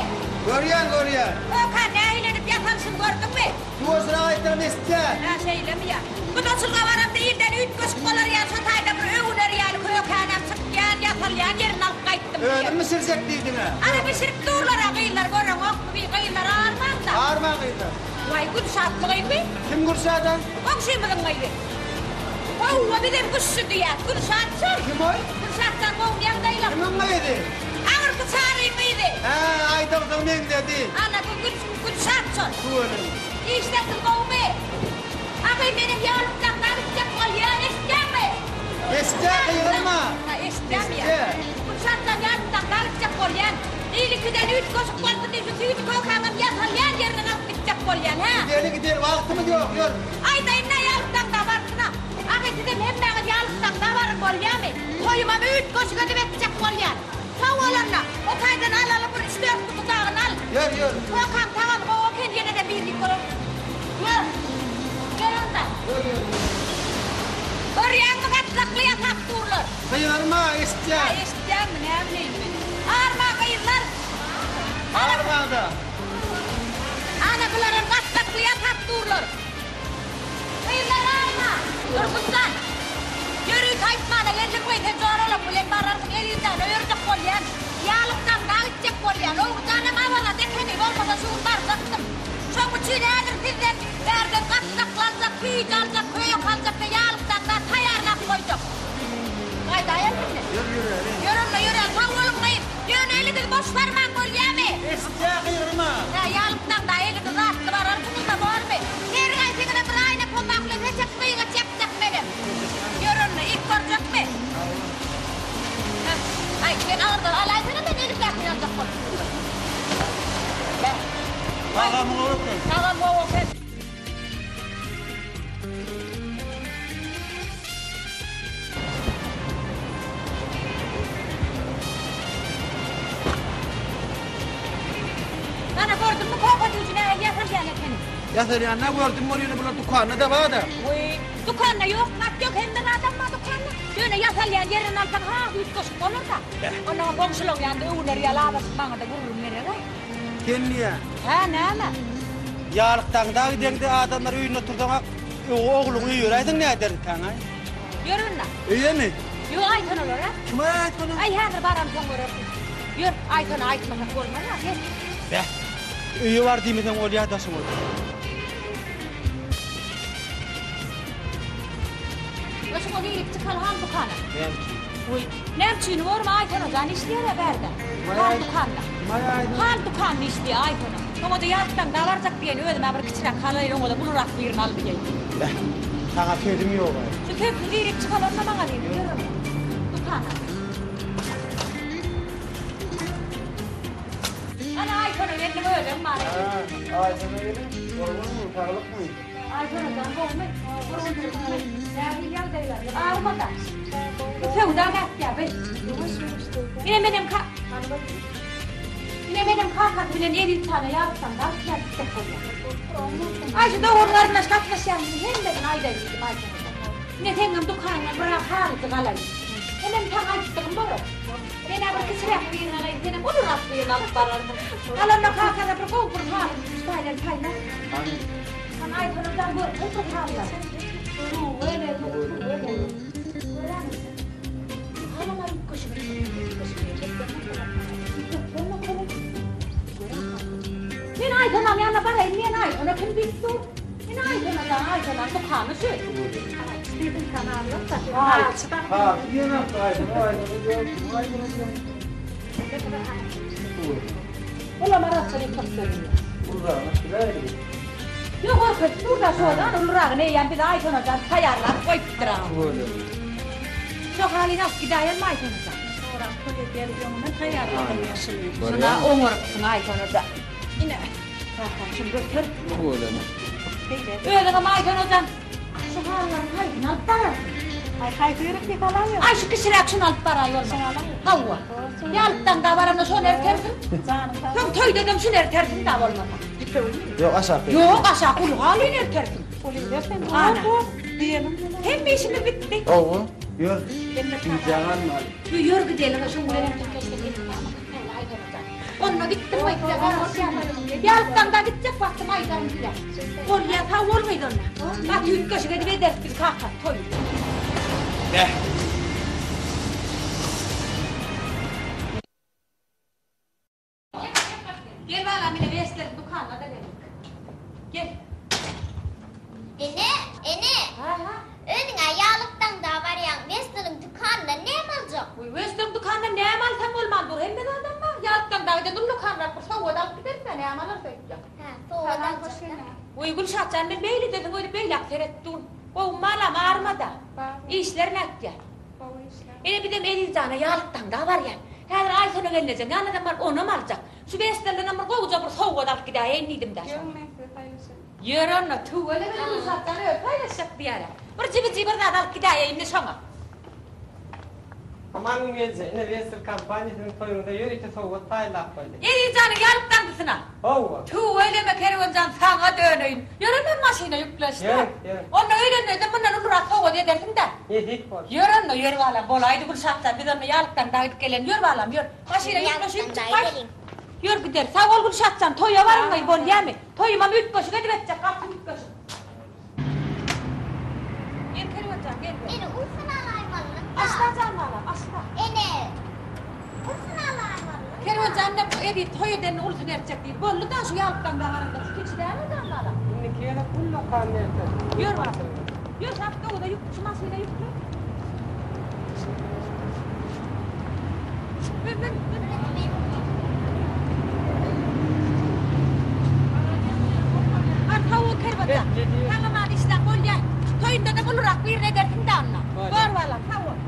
Görýän, görýän. Kökä nähili edip ýasalşyny gördüňmi? Ýuwaşrak aýtsam eşitýän. Hä, şeýlemi ýa? Gudaçylga baramda ilden üýtgeşik bolar ýaly şo taýda bir öwüner ýaly kökänem çykýan, ýasalýan ýerini alyp gaýtdym diýen. Özüm bişirjek diýdiň-ä. Ana bişirip durlar-a gyzlar, göreňokmy bi gyzlar armaň-da. Armaň gyzlar. Waý, Gülşatmy gyzmy? Kim Gülşat-a? Goňşymyzyň gyzy. Howwa, bizem Güşşi diýýäs. Gülşat şol. Kim ol? Gülşatdan gowy ýagdaýlar. Kimiň gyzy? Agyrky Çaryň gyzy. Hä, aýdagsoň meňzedi. Ana, bu Gül, Gülşat şol. Tüweleme. Işlersiz gowumy? Agy, menem ýalyk daňdan gitjek bolýan, eşitýäňmi? Eşitýän, gygyrma. Ha, eşitýämi ýa? Eşitýän. Gülşatdan ýalyk daňdan gitjek bolýan. Il-ikiden üýtgeşik bolsun diýip, şu süýji kökäňem ýasalýan ýerinden alyp gitjek bolýan, hä? Gideli, gideli, wagtymyz ýok, ýör. Aýdaýyn-da ýalyk daňda barsyna. Agy, sizem hemmäňiz ýalyk daňda baryň, bolýamy? Toýumam üýtgeşik edip etjek bolýan. Sag bol onda. O taýdan alaly bir üç-dört guty dagyny al. Ýör, ýör. Kökäň tagamy gowy eken, ýene-de birini göreris. Ýör. Ýör onda. Ýör, ýör. Görýäňmi, gatlakly ýasap durlar. Gygyrma, eşitýän. Aý, eşitýäňmi, näbileýin men. Arma, gyzlar. Arma-da. Ana, bularam gatlakly ýasap durlar. Gyzlar, arma. Dursunjan. Ýörite aýtmana geldim we sen joralaň bilen bararsyň, Elizäni öýerjek bolýan. Ýalyk daňda gitjek bolýan. Oguljanam Awazada ekeni, bolmasa şu gün barjakdym. Şoň üçin häzir sizden bärden gatlakly aljak, süýji aljak, köýük aljak-da ýalyk daňda taýýarlap goýjak. Gaýdaýaly indi. Ýör, ýöräli. Ýör onda, ýöräli. Sag boluň gyz. Ýöne eliňizi boş barmaň bolýamy? Eşitýä gygyrma. Hä, ýalykdan da eliňiz zatly bararsyňyz-da bormy? Her haýsyňyza bir aýna pomag bilen seçek gyýgaç ýapjak menem. Ýör onda, iýip görjekmi? Hä, aý, sen agyrdan alaýsana, men elimdäkini aljak bolup durun. Beh. Tagamyň gowy eken. Tagam gowy eken. Ana gördüňmi kofe süýji nähili ýasalýan ekeni. Ýasalýanyna gördüm bol ýöne bular dükanda-da bar-da. Wiý, dükanda ýok zat ýok hemme zadam bar dükanda. Ýöne ýasalýan ýerinden alsaň has üýtgeşik bolar-da. Onnoňam goňşulaň ýanynda öwüner ýaly azajyk maňa-da gürrüň beregaý. Sen diýýä. Hä, näme? Ýalykdaňda gideňde adamlar öýünde otursaň-a ogluňy öýeräýseň näderdikäň-aý? Ýör onda. Öýemi? Ýok, Aýsanalara. Kime Aýsana? Aý, häzir baramsoň görersiň. Ýör, Aýsana aýtmasak bolmaz-a, gel. Beh. Öýe bar diýmeseň bolýar daşyňa. Başyňa girip çykaly hal dukana. Näme üçin? Goý. Näme üçin bormy Aýsona jan işleýär-ä bärde. Hal dukanda. Hal dukanda işleýär Aýsona. Oňa-da ýatdan dabarjak diýen özüm-ä bir kiçiräk hal aýyn oňa-da ulurak birini al diýeýin. Beh, saňa sözüm ýog-aý. Şu sözsüz girip çykaly onda magazyna ýör onda. Dukana. Ana Aýsona gelniň özem bar eken. Hä, Aýsona gelin, gurgunmy, saglykmy? Aýsona jan gowumy? Gurgunçylykmy? Nähili ýagdaýlar? Armada. Bu söwda nätýär bi? Ine menem ka Ine menem kakasy bilen Eziz hana ýazypsam da alyp gitjek bolýar. Aý şu dogan garyndaş gatnaşýanyny hemmesini aýdaýyn diýdim Aýsona jan. Ine seňňem dükanyňdan bir halyjyk alaýyn. Hemem saňa aýtdygym bolar. Men-ä bir kiçiräk birini alaýyn, senem ulurak birini alyp bararsyň. Alanda kakana bir gowy bir haly taýlan paýla. Hany? Hany Aýsona jan görkez bir halylar. Tüweleme, tüweleme. Göräýme. Halylar üýtgeşik Men Aýsonam ýanyna baraýyn, men Aýsona kim diýip dur? Men Aýsona jan, Aýsonam dükany şu. Haly diýen atdy Aýsona, Aýsona diýen, Aýsona diýen. Olam arassa ýykyp berýär. Uluragyny biläýdi. Ýok, görkezip dur-da şodan, uluragyny eýýäm bize Aýsona jan taýýarlap goýupdyr-a. Şo halyny alyp gidäýelmi Aýsona jan? Sorap toý edýäris öňünden taýýarladym ýaşuly. Şuna oňarypsyň Aýsona jan. Ine, kakam şuny göter. Özüňem Aýsona jan şu halylaryň haýsyny alyp bararsyň? Aý haýsy gerek diýse alaýyn. Aý şu kiçiräk şuny alyp baraý bolmasa. Hawa. Ýalypdan-da baranda şony ertersiň. Janyň sag. Soň toýdadam şuny ertersiň-dä bolmasa. Ýok aşak. Ýok aşak uly halyny ertersiň. Uly berseň Ana. bor. Diýelim. Hemme işimiz bitdi. Hawa. Ýör. Gijä galmaly. Ýör gideliň şoň bilen hem tirkeşsek Onda gitdim aýtsa garaşýan. Ýalypdan-da gitjek wagtym aýdaryn size. Bolýa sag bol gyz onda. Gaty üýtgeşik edip ederis biz kaka toýy. Beh. Gel balam ine Western dükanyna-da geldik. Gel. Ene, ene. Ha, ha. Özüň-ä ýalykdaňda barýaň, Western dükanyndan näme aljak? Wiý, Western dükanyndan näme alsaň bolman dur, hemme zadam bar. Ýalykdaňda giden ullakanrak bir sowgat alyp gideris-ä, näme alarys öýtýäň? Hä, sowgat aljak-da. Wiý, Gülşat jan, men beýle dedim öýdüp beýläk seret dur. Gowumy balam, arma-da. Işler nätýär? Gowy işler. Ine bizem Ezizjana ýalykdaňda barýan. Häzir Aýsona gelnejeň ýanynam baryp onam aljak. Şu Westerlenem bir gowuja bir sowgat alyp gidäýeýin diýdim-dä şoňa. Ýör men size paýlaşaýyn. Ýör onda, tüweleme Gülşatjan özi paýlaşjak diýýär-ä. Bir jibiji bir zat alyp gidäýeýin indi şoňa. Aman gelje, ine Wester kompaniýa siziň toýuňyza ýörite sowgat taýynlap goýdy. Ezizjanyň ýalykdaňdysyna. Hawa. Tüweleme Kerwenjan saňa döneýin. Ýör onda maşyna ýükleşde. Ýör, ýör. Onda öýlenmezden mundan ulurak sowgat edersiň-dä. Nesip bolsa. Ýör onda, ýör balam, bolaýdy Gülşatjan, biz onda ýalykdan dagy gidip gelelim. Ýör balam, ýör. Maşyna ýükleşip çyk baý. Ýör gideris. Sag bol Gülşatjan, toýa baryň bolýamy? Toýumam üýtgeşik edip etjek, gaty üýtgeşik. Gel Kerwenjan, gel, gel. Ene, ulusyny alaýmalydyk-da. Aşda jan balam, aşda. Ene, ulusyny alaýmalydyk-da. Kerwenjan ine bu Eziz toý edenini ulusyny ertjek diýdi. Boldy-da, şu ýalykdan dagaranda şu kiçi däl-ä jan balam. Indiki gezek ullakan erter. Ýör balam. Ýör, awtobusa ýük, şu maşyna ýükle. Mün, mün, mün. Hany sag bol Kerwenjan. Sag-aman işläň bolýa. Toýunda-da ulurak birini edersiň-dä onda. Bor balam, sag bol.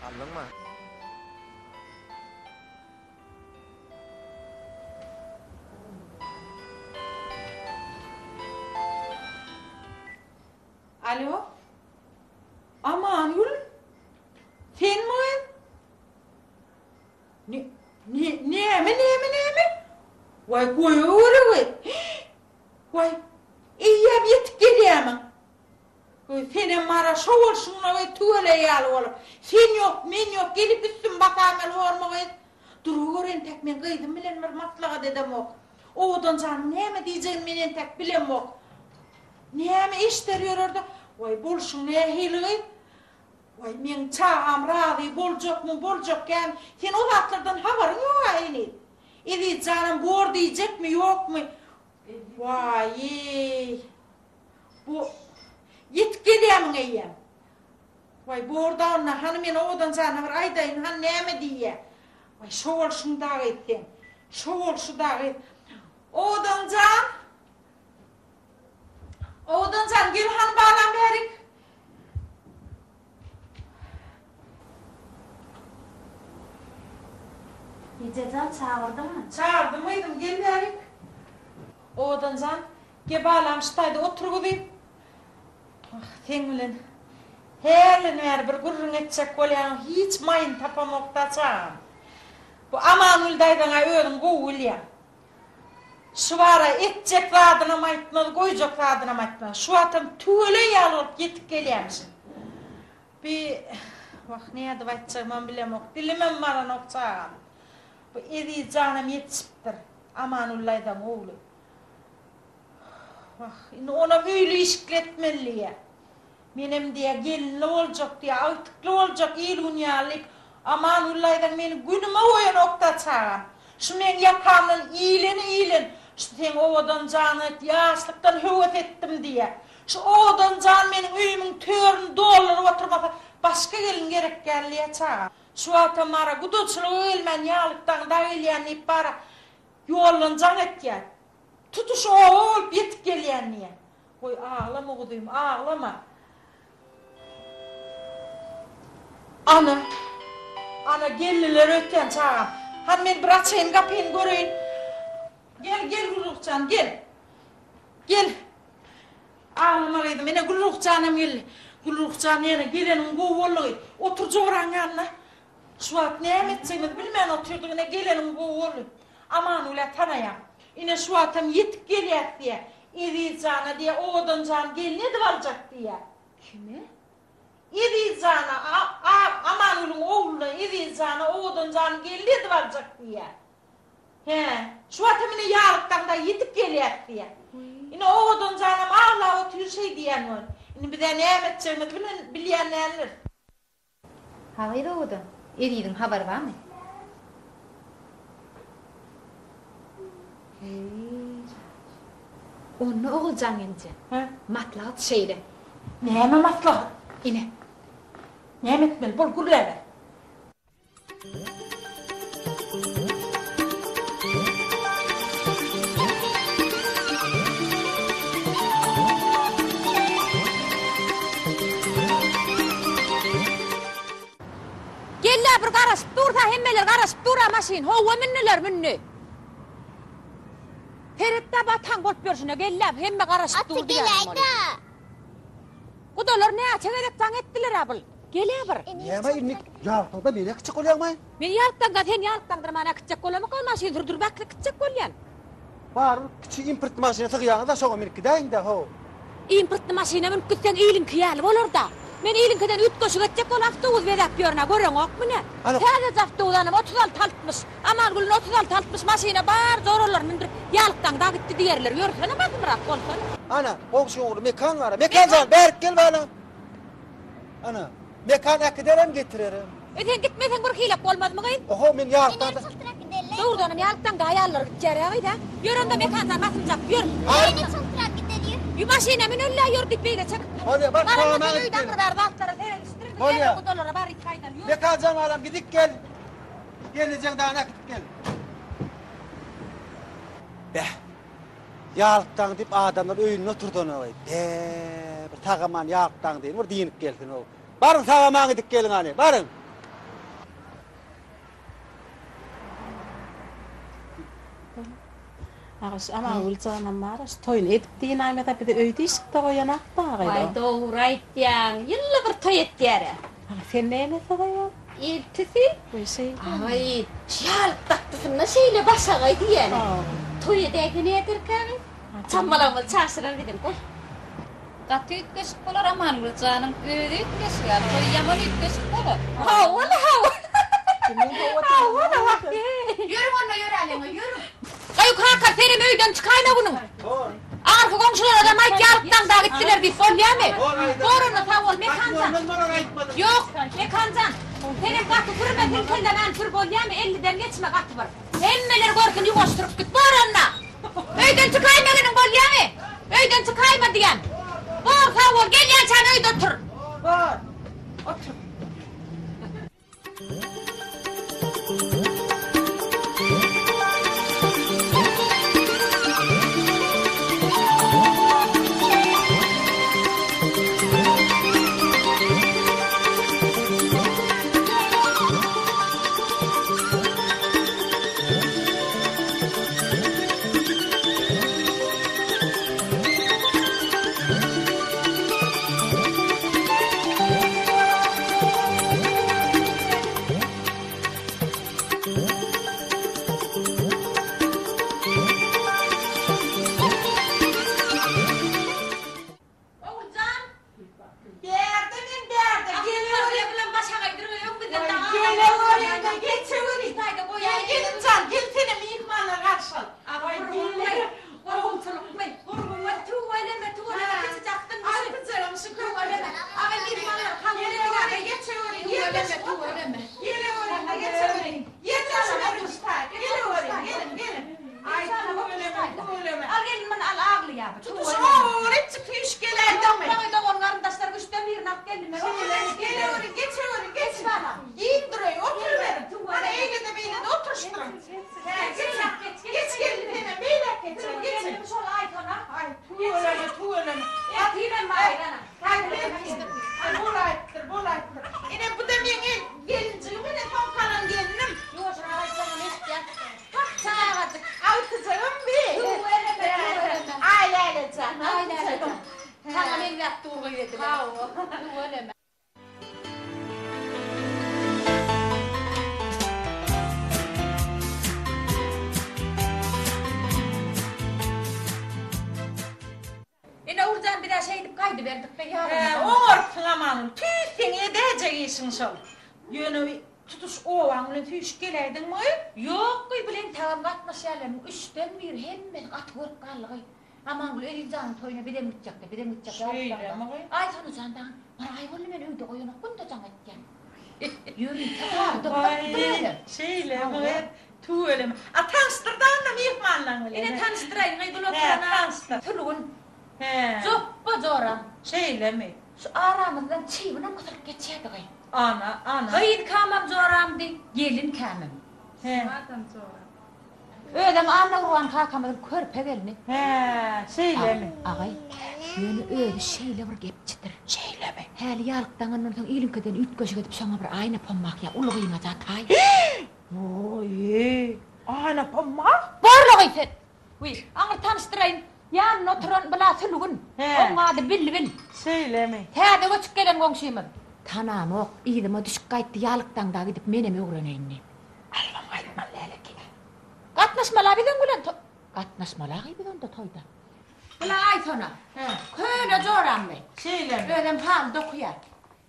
Aldyňmy? Alo. Amangül. Senmi gyz? Ne, ne, näme, näme, näme? Waý, goýaweri gyz. Waý, eýýäm ýetip gelýärmiň? Goý, senem mara şo bolşuňla we tüweleý ýaly bolup, sen ýok, men ýok, gelip üstümi basaýmaly bormy gyz? Duruber entek men gyzym bilen bir maslahat edemok. Owadan janyň näme diýjegini men entek bilemok. Näme eşder ýörer-de, waý, bolşuň nähili gyz? Waý, meň çagam razy boljakmy, boljak dälmi, sen o zatlardan habaryň ýog-a heniz. Eziz janam bor diýjekmi, ýokmy? Waý-eý! Bu ýetip gelýärmiň eýýäm? Waý, bor-da onda, hany men owadan jana bir aýdaýyn, hany näme diýýä? Waý, şo bolşuň dagy seň, şo bolşy dagy. Owadan jan! Owadan jan, gel hany balam bärik. Eje jan, çagyrdyňmy? Çagyrdym gyzym, gel bärik. Owadan jan, ge balam şu taýda otur gyzym. Ah, seň bilen hälden bäri bir gürrüň etjek bolýan, hiç maýyny tapamok-da çagam. Bu Amangül daýzaň-a özüň gowy bilýäň. Şu bara etjek zadynam aýtmaz, goýjak zadynam aýtmaz. Şu wagtam tüweleý ýaly bolup ýetip gelýämişin. Bi, wah, nädip aýtjagymam bilemok, dilimem baranok çagam. Bu Eziz janam ýetişipdir, Amanulla daýzaň ogly. Wah, indi onam öýli-işikli etmeli diýýä. Menem diýýä, gelinli boljak diýýä, agtykly boljak il-gün ýaly diýip, Amangulla daýzaň meni günüme goýanok-da çagam. Şu meň ýakamdan ileni ilen, şu seň owadan janyňa ýaşlykdan höwes etdim diýýä. Şu owadan jan meniň öýümiň törüni dolduryp oturmasa, başga gelin gerek däl diýýä çagam. Şu wagtam bara gudaçylyga gelmän ýalykdaňda gelýän diýip bara ýoldan jaň etýär. Tutuş oba bolup ýetip gelýän diýýär. Goý aglama guzym, aglama. Ana, ana geldiler öýtýän çagam. Hany men bir açaýyn gapyny göreýin. Gel, gel Gülruh jan, gel. Gel. Aglama gyzym, ine Gülruh janam geldi. Gülruh jan ýene geleniň gowy boldy. Otur joraň ýanyna. Şu wagt näme etjegimizi bilmän otyrdyk, ine geleniň gowy boldy. Amangül-ä tanaýaň. Ine şu wagtam ýetip gelýäs diýýä. Eziz jana diýýä, Owadan jan gelin edip aljak diýýä. Kime? Eziz jana, a, Amangülüň ogluna Eziz jana Owadan jany gelin edip aljak diýýä. Hä, şu wagtam ine ýarykdaňda ýetip gelýäs diýýä. Ine Owadan janam aglap otyr şeý diýýän bolup. Indi biz-ä näme etjegimizi bilen, bilýän däldiris. Hagyz owadan, Eziziň habary barmy? Heý, Onda Oguljan gelneje, maslahat şeýle. Näme maslahat? Ine. Näme etmeli? Bol, gürläber. Gel-le bir garaşyp dursa hemmeler garaşyp dur-a maşyn. Howwa mündüler mündi. Seret-dä bataň bolup ýörşüne gel-le hemme garaşyp dur diýýärin bolýa. Gudalar näçe gezek jaň etdiler-ä bul. Gel-ä bir. Näme indi ýaltaňda meni äkitjek bolýaňmy? Men ýaltaňda sen ýaltaňdyrman äkitjek bolamok ol maşyny sürdürip äkitjek bolýan. Barybir kiçi importly maşyna sygýaňyz-a şoňa münüp gidäýiň-dä how. Importly maşyna münüp gitseň iliňki ýaly bolar-da. Men iliňkiden üýtgeşik etjek bolup awtobus bezäp ýörün-ä göreňokmy nä? Täzeje awtobus anam 36 altmyş. Amangülüň 36 altmyş maşyna bar joralaryny mündürip ýalykdaňda gitdi diýerler. Ýörsene basymrak bolsana. Ana, goňşyň ogly Mekan bar-a. Mekan jan, bärik gel balam. Ana, Mekan äkiderem, getirerem. E sen gitmeseň bir hilek bolmazmy gyz? Oho, men ýalykdan. Dogrudanam ýalykdan aýallar gitýär-ä gyz-a. Ýör onda Mekan jan basymjak, ýör. Meni çyltyrap gideliň. Ýü maşyna müneli-ä ýör diýip beýle çekip. Bolýa, bar Baranda saňa sen öýde gidip aňry bäri zatlara seredişdir, biz Bolýa. ýene gudalara baryp gaýdaly, ýör. Mekan jan balam gidip gel. Gelnejeň dagyny äkidip gel. Beh. Ýalykdaň diýip adamlar öýünde oturdanok-eý. Be, bir sag-aman ýalykdaň diýin, bir dynyp gelsin-ow. Baryň sag-aman gidip geliň hany, baryň! Agaş Amangül janam bar-a, şu toýuny edip dynaýmasa bizi öýde işikde goýanak dagy. Waý, dogry aýtýaň, ýylda bir toý etýär-ä. Aga, sen näme soraýaň? Eltisi. Goý şeýle. Aý, ýalyk dakdysynda şeýle başagaý diýýäne. Toý edäýse näderkä gyz? Çammalagymyzy çaşyrar biziň, goý. Gaty üýtgeşik bolar Amangül janyň özi üýtgeşik a toý ýaman üýtgeşik bolar. Hawa-la hawa. Hawa-la wah. Ýörüň onda ýöräliň, ýörüň. Gaý kaka senem öýden çykaýma günüň. Aňyrky goňşulara-da. Bolmadam aýt ýalyk daňda gitdiler diýip bolýamy? Bor onda sag bol Mekanjan. Ýok Mekanjan. Senem gaty sürme silkildemän sür bolýamy elliden geçme gaty bir. Hemmeler görsün ýuwaş sürüp git bor onda. Öýden çykaýma geliň bolýamy? Öýden çykaýma diýän. Bor sag bol gelýänçäň öýde otur. Bor. Otur. Oguljan! Bärde men bärde, geleweri. Bilen başagaýdyr we öň bizden dagy Geleweri-de, geçeweri. Gel gelinjan, gel senem myhmanlar garşy al. Gurgunçylykmy? Gurgun tüweleme, tüweleme kiçijek akdyň şu. Altyjagym şu Tüweleme. Aga myhmanlar kabul ediň. Geçeweri, Tüweleme, tüweleme. Geleweri-de, geçeweri. Ýerleşiberiň şu taýda. Geleweri, geliň, geliň. Aý, tüweleme, tüweleme. Al gelin muny al aglaýar bu. Tutuş owarypjyk süýşüp geläýdiňmi? Ýok, dogan garyndaşlar üçden birini alyp geldim men. Geleweri, geçeweri, geç. Giň duray, oturyberiň. Hany eýle-de beýle-de oturyşdyryň. Geç, geç gelin senem beýläk geç, geç. Gelinim şol Aýsona. Aý, tüweleme, tüweleme. Ertirem baýrana. Aý, bolaýypdyr, bolaýypdyr. Ine, bu-da meň gelinjigim, ine, soň galan gelinim. Ýuwaşrak aýtsaňam eşitýän. Hah, çagajyk. Agtyjagym bi. Tüweleme, tüweleme. Aýläle jan, Aýläle jan. agtyjagym. Saňa meňzäp dur gyz edil. Hawa, tüweleme. Ine Oguljan biz-ä şeýdip gaýdyberdik-de Hä, ýarymyzdan. oňarypsyň Amangül, tüýs seň edäýjek işiň şol. Ýöne tutuş obaň bilen süýşüp geläýdiňmi? Ýok, gyý, bilen tagam gatnaşýanlarynyň üçden biri hemmesi gaty görüp galdy gyý. Amangül Eziz janyň toýuna bizem gitjekde, bizem gitjek Şeýlemi gyý? Aýsona jan dagy bir aý boldy meni öýde goýanok, günde jaň etýän. Ýörite haly doklapdyr özem. Şeýlemi gyz? Tüweleme. A tanyşdyr-da onda myhmanlaň bilen. Ine tanyşdyraýyn gyý, bul Hä, oturan-a tanyşdyr. Sülgün. Hä. Jopba joram. Şeýlemi? Şu aramyzdan çybynam gysylyp geçýärdi gyý. Ana, ana. Gyzkamam joramdy, gelinkämem. Hä. Adam joram. Özem Annagurban kakamyzyň körpe gelni. Hä, şeýlemi? Agay, ýöne özi şeýle bir gepçidir. Şeýlemi? Häli ýalyk daňandan soň iliňkiden üýtgeşik edip şoňa bir aýna pommak ýa uly gyňaja taý. Oý, aýna pommak? Borla gyz sen! Wiý, aňry tanyşdyraýyn, ýanynda oturan bula Sülgün. Hä. Oň ady Bilbil. Şeýlemi? Täze göçüp gelen goňşymyz. Tanamok, yzyma düşüp gaýtdy ýalyk daňda gidip menem öwreneýin diýip. Alybam gaýtmaly däl eken. Gatnaşmaly-a biziň bilen to Gatnaşmaly-a biz onda toýda. Bula Aýsona. Köne jorammy. Şeýlemi? Özem haly dokuýar.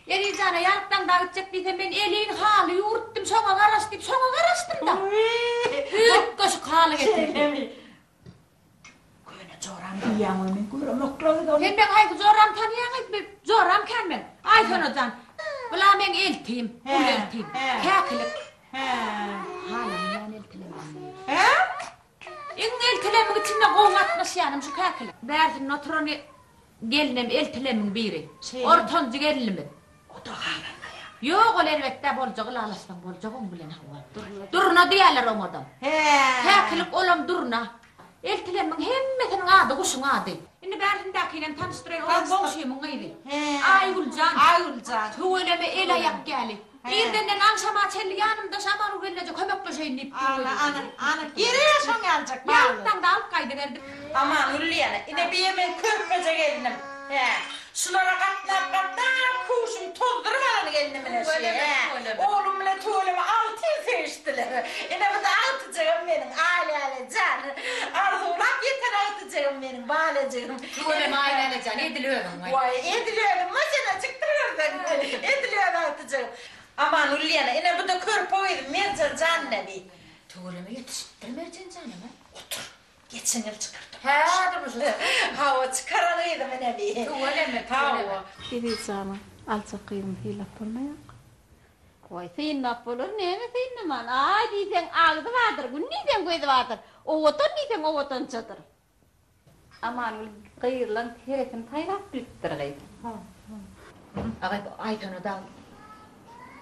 Eziz jana ýaryk daňda gitjek diýsem men elin haly ýüwürtdim şoňa garaş diýip şoňa garaşdym-da. Üýtgeşik haly getirdi. Şeýlemi? Köne joram diýýäň-oý men göremokla gyz ony. Sen meň haýsy joramy tanýaň-aý? Men joram kän meň. Aýsona jan. Bula meň eltim, uly eltim. Käkilik. Hä. Halamýan eltilemini. Hä? Iň eltilemiň içinde gowy gatnaşýanym şu käkilik. Bärsinde oturan gelinem eltilemiň biri. Ortanjy gelinimiz. O-da halanmaýar. Ýok, ol erbet-dä, boljak ylalaşsaň boljak oň bilen hawa. Durna diýýärler oňa-da. Hä. Käkilik olam durna. Eltilerimiň hemmesiniň ady guşuň ady. Indi bärsindäkinem tanyşdyraýyn, olam goňşymyň gyzy. Hä. Aýgüljan. Aýgüljan. Tüweleme el-aýak ýaly. Irdenden agşama çenli ýanymda Şamanu gelneje kömekleşeýin diýip dur. Ana, ana, ana, gerek şoň ýalyjak bally. Ýalykdan-da alyp gaýdyberdim. Amangül diýýäne, ine biýe meň körpeje gelnim. Hä, şulara gatnap-gatnap köwşüni tozduryp alan gelnim ine şi. Hä, oglum bilen tüweleme alty ýyl söýüşdiler. Ine bu-da agtyjagym meniň, Aýläle jan. Arzuwlap ýeten agtyjagym meniň, balajygym. Tüweleme Aýläle jan, edil özüň. Waý, edil özüm, maşynajykdyr görseň. Edil öz agtyjagym. Amangül diýýäne, ine bu-da körpe gyzym Merjen jan ine bi. Tüweleme ýetişipdir Merjen janam-a. Otur, geçen ýyl çykardy. Hä, durmuşa çykdy. Hawa, çykaran gyzym ine bi. Tüweleme, tüweleme. Eziz jana, aljak gyzyňy sylap bolmaýarka? Goý, synlap bolar, näme synlaman. Aý diýseň agzy bardyr, gün diýseň gözi bardyr, owadan diýseň owadançadyr. Amangül gyzlaň heresini saýlap bilipdir gyz. Agaý bu Aýsona dagy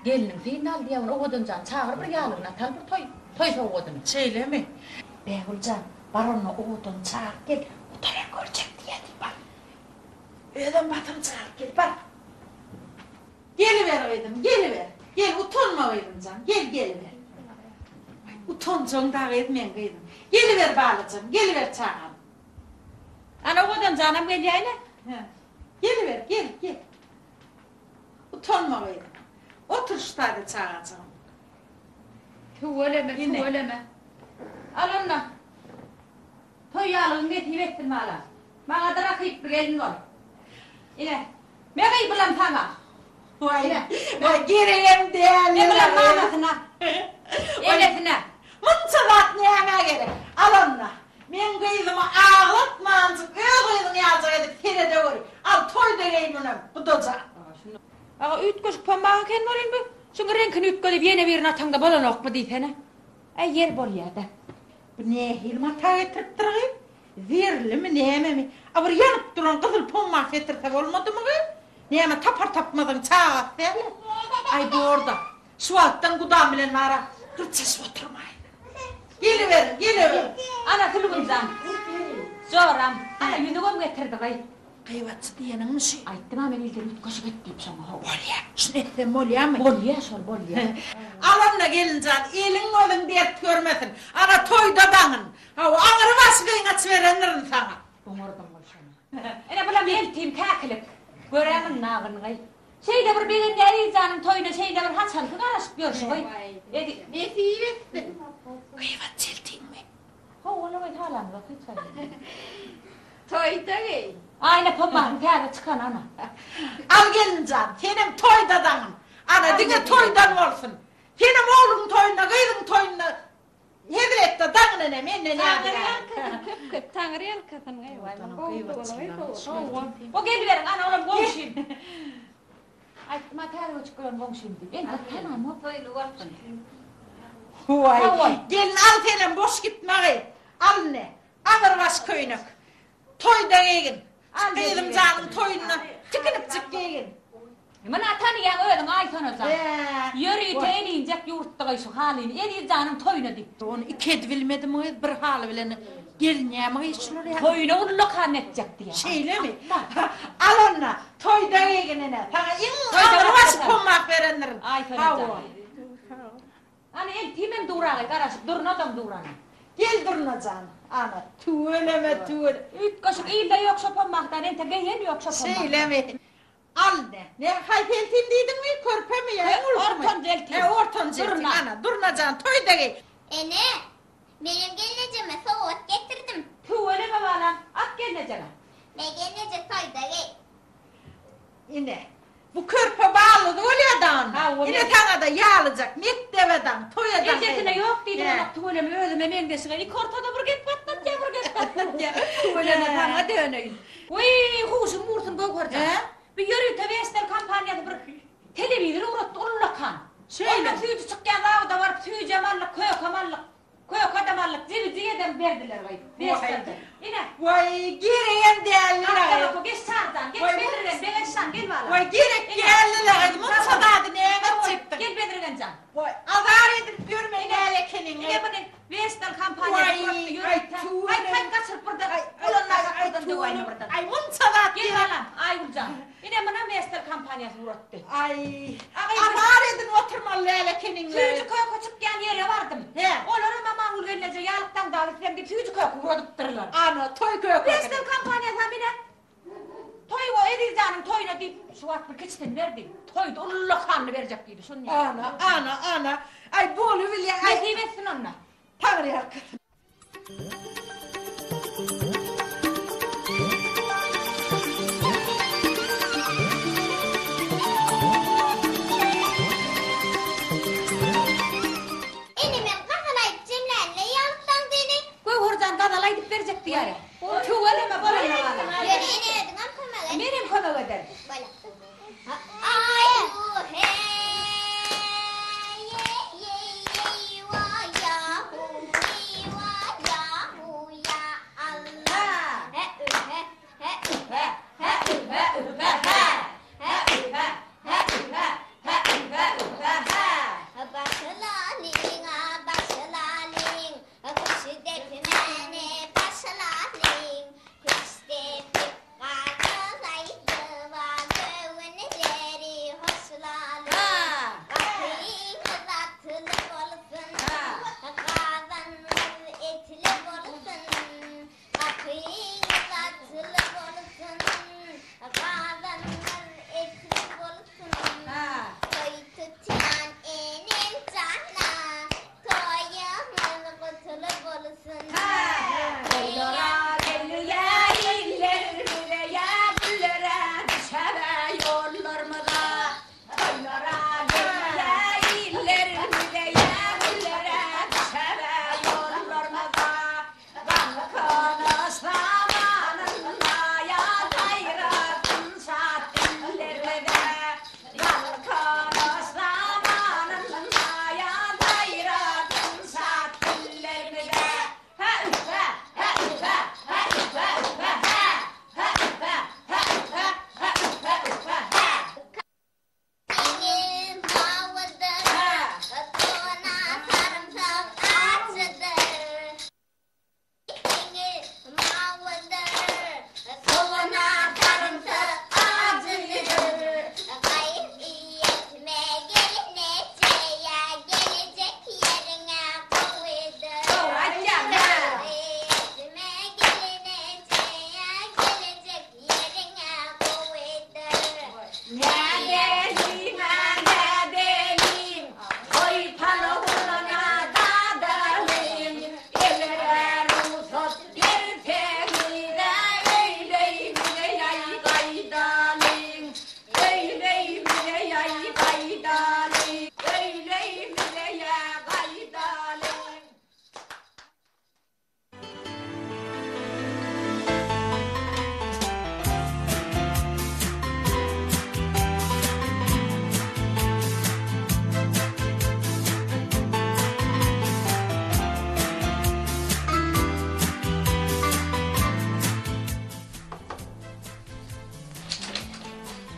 gelniň synal diýýär ony Owadanjany çagyr bir ýalygyny atal bir toý toý sowgadyny. Şeýlemi? Bägül jan, bar onda Owadany çagyryp gel, gutaran görjek diýýär diý bar. Özem basym çagyryp gel bar. Geliber gyzym, geliber. Gel, utanma gyzym jan, gel, geliber. Waý, utanjaň dagy ez meň gyzym. Geliber balajygym, geliber çagam. Ana, Owadan janam gelýä ine. Hä. Geliber, gel, gel. Utanma gyzym. Otur şu taýda çagajygym. Tüweleme, tüweleme. Al onda. Toý ýalygyň nesip etsin balam. Maňa-da rakyply gelin bol. Ine, me gyz bulam saňa. Waý, waý, geregem däl. Me bulam mamasyna, enesine. Munça zat nämä gerek? Al onda. Meň gyzymy aglatmanjyk öz gyzyň ýaljak edip seredeweri. Al, toýda geý munam, gudajan. Aga, üýtgeşik pommak eken welin bu. Şuň reňkini üýtgedip ýene birini ataňda bolanokmy diýsene. Äý, ýer bolýa-da. Bu nähili mata getiripdir gyz? Zerlimi, nämemi? A bir ýanyp duran gyzyl pommak getirse bolmadymy gyz? Näme tapar-tapmazyň çagasy däl-ä. Aý bor-da, şu wagtdan gudam bilen bara gyrçaşyp oturmaýyn. Geliberiň, geleweriň. Ana Sülgünjan, joram, ana ýüzügem getirdi gyz. Gybatçy diýeniňmi şü? Aýtdym-a men ilden üýtgeşik et diýip şoňa how. Bolýa, şuny etsem bolýamy? Bolýa şol, bolýa. Al onda gelinjan, eliň gözüň dert görmesin. Ana toýda daňyn. Hawa, aňry başy gyňaç berendirin saňa. Oňardyň ol şony. Ine bulam eltim käkilik. Görä mynnagyny gyý. Şeýle bir begenýär Eziz janyň toýuna şeýle bir haçanky garaşyp ýörşi gyý. Ezi. Nesip etsin. Gybatçy eltiňmi? Hawa, ola halamzok hiç haýsy. Toýda geý. Aýna pommagyň täze çykany ana. Al gelinjan, senem toýda daňyn. Ana diňe toýdan bolsun. Senem ogluň toýunda, gyzyň toýunda hezil etde daňyn ene, menden Taňry ýadygär. ýalkasyn köp köp Taňry ýalkasyn gyz. Waý muny gowy Hawa. O geliberiň ana olam goňşym. Aýtdym-a täze göçüp gelen goňşym diýip. Entek tanamok. Toýly bolsun. Waý, gelin al senem boş gitme gyz. Al ine, aňyrbaş köýnek. Toýda geýgin. Gyzym janyň toýunda tikinipjik geýgin. Muny tanaýaň özüň Aýsona jan. Ýörite elinjek ýurtdygaý şu halyny Eziz janyň toýuna dik. Ony iki edibilmedim gyz, bir haly bilen gelinýämi gyz şular ýaly. Toýuna ullakan etjek diýýär. Şeýlemi? Al onda, toýda geýgin ene. Saňa iň aňrybaş pommak berendirin. Aýsona jan. Ana eltimem duragy garaşyp Durnadam dur ana. Gel Durnajan ana tüweleme tüwele. Üýtgeşik ilde ýok şo pommakdan entek geýen ýok şo pommakdan. Şeýlemi. Al ne. Ne haýsy eltim diýdiňmi körpemi ýa iň ulusymy. Ortanjy eltim. He ortanjy eltim ana Durnajan toýda geý. Ene, menem gelnejeme sowgat getirdim. Tüweleme balam, at gelnejeme. Me gelneje toýda geý. Ine, bu körpe ballydy bolýa daňynda. Hawa, Ine saňa-da ýalyjak, mekdebe daň, toýa daň. Ejesine ýok diýdirenok tüweleme özüme meňzeşige iki ortada bir gep gatnatýa bir gep gatnatýa. Tüweleme saňa döneýin. Wiý, huşum ursun Göwherjan. Hä? Bir ýörite Vestel kompaniýasy bir telewizor ugratdy ullakan. Şeýle. Ondan süýji çykýan zawoda baryp süýjem aldyk, kökem aldyk. Kökedem aldyk, jigijigedem berdiler gyz. Beşlerden. Ine. Waý, geregem däldi la gyz. Gapdala geç Çaryjan, geç Bezirgen, Begençjan gel balam. Waý, gerek däldi la gyz, munça zady näme etjekdiň? Gel Bezirgen jan. Waý, azar edilip ýörme näl ekeniň. Ine muny Western kompaniýasy uratdy ýörite. Haýt, haýt gaçyryp birden, ulanma gapyrdan döwäýme birden. Aý, munça zat Gel balam, Aýgüljan. Ine munam Western kompaniýasy uratdy. Aý, azar edinip oturmaly däl ekeniň. Süýji köke çykýan ýere bardym. Hä. Olaram Amangül gelneje ýalyk daňdaly isleň diýip süýji köke uradypdyrlar. Ana, toý kökesini. Western kompaniýasam ine, toý go Eziz janyň toýuna diýip, şu wagt bir kiçisini berdi. Toýda ullakanyny berjek diýdi, şuny. Ana, ana, ana. Aý, bolubilýä. Aý. Nesip etsin onda. Taňry ýalkasyn. Ene men gazal aýdyp jemlänine ýalyk daňdyny. Göwherjan gazal aýdyp berjek diýýär.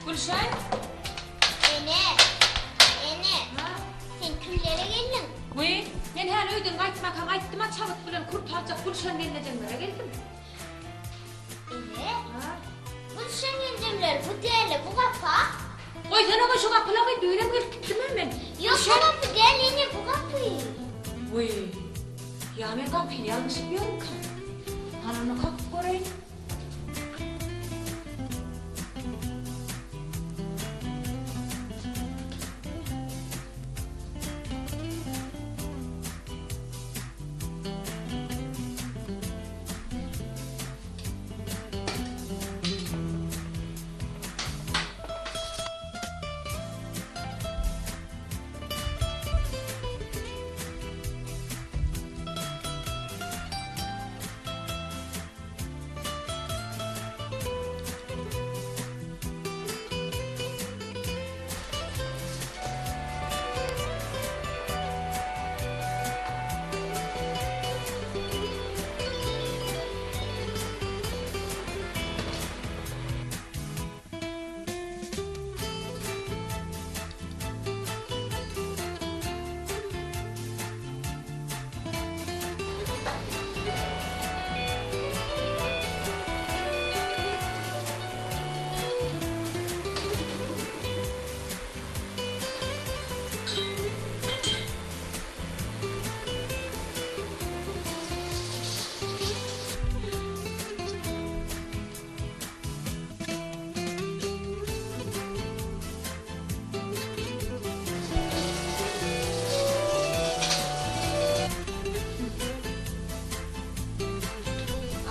Gülşen! Ene! Ene! Sen kimlere geldiň? Wiý, men häli öýden gaýtmakam aýtdym-a çabyt bilen kürte aljak Gülşen gelnejeňlere geldim. Ene! Gülşen gelnejeňler bu däl-le, bu gapa. Goýsana goý şu gapylagy, düýnem gelip gitdim-ä men. Ýok, bu gapy däl, ene, bu gapy. Wiý, ýa men gapyny ýalňyşyp ýörmükäm? Hany onda kakyp göreýin.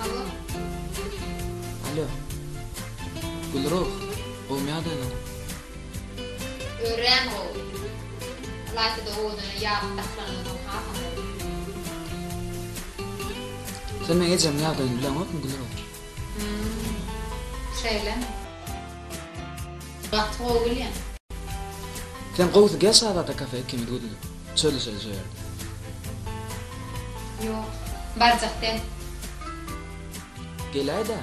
Alo. Alo. Gülruh, gowmy ýagdaýlaryň? Örän gowy. Ylaýta-da owadan ýagyp dakylandan soň hasam gowy. Sen meň ejemiň ýagdaýyny bileňokmy, Gülruh? Hum. Şeýlemi? Gaty gowy bilýän. Sen gowusy gel Şazada kafe ikimiz gideli. Çözüşeli şo ýerde. Ýok. Barjak däl. Geläý-dä.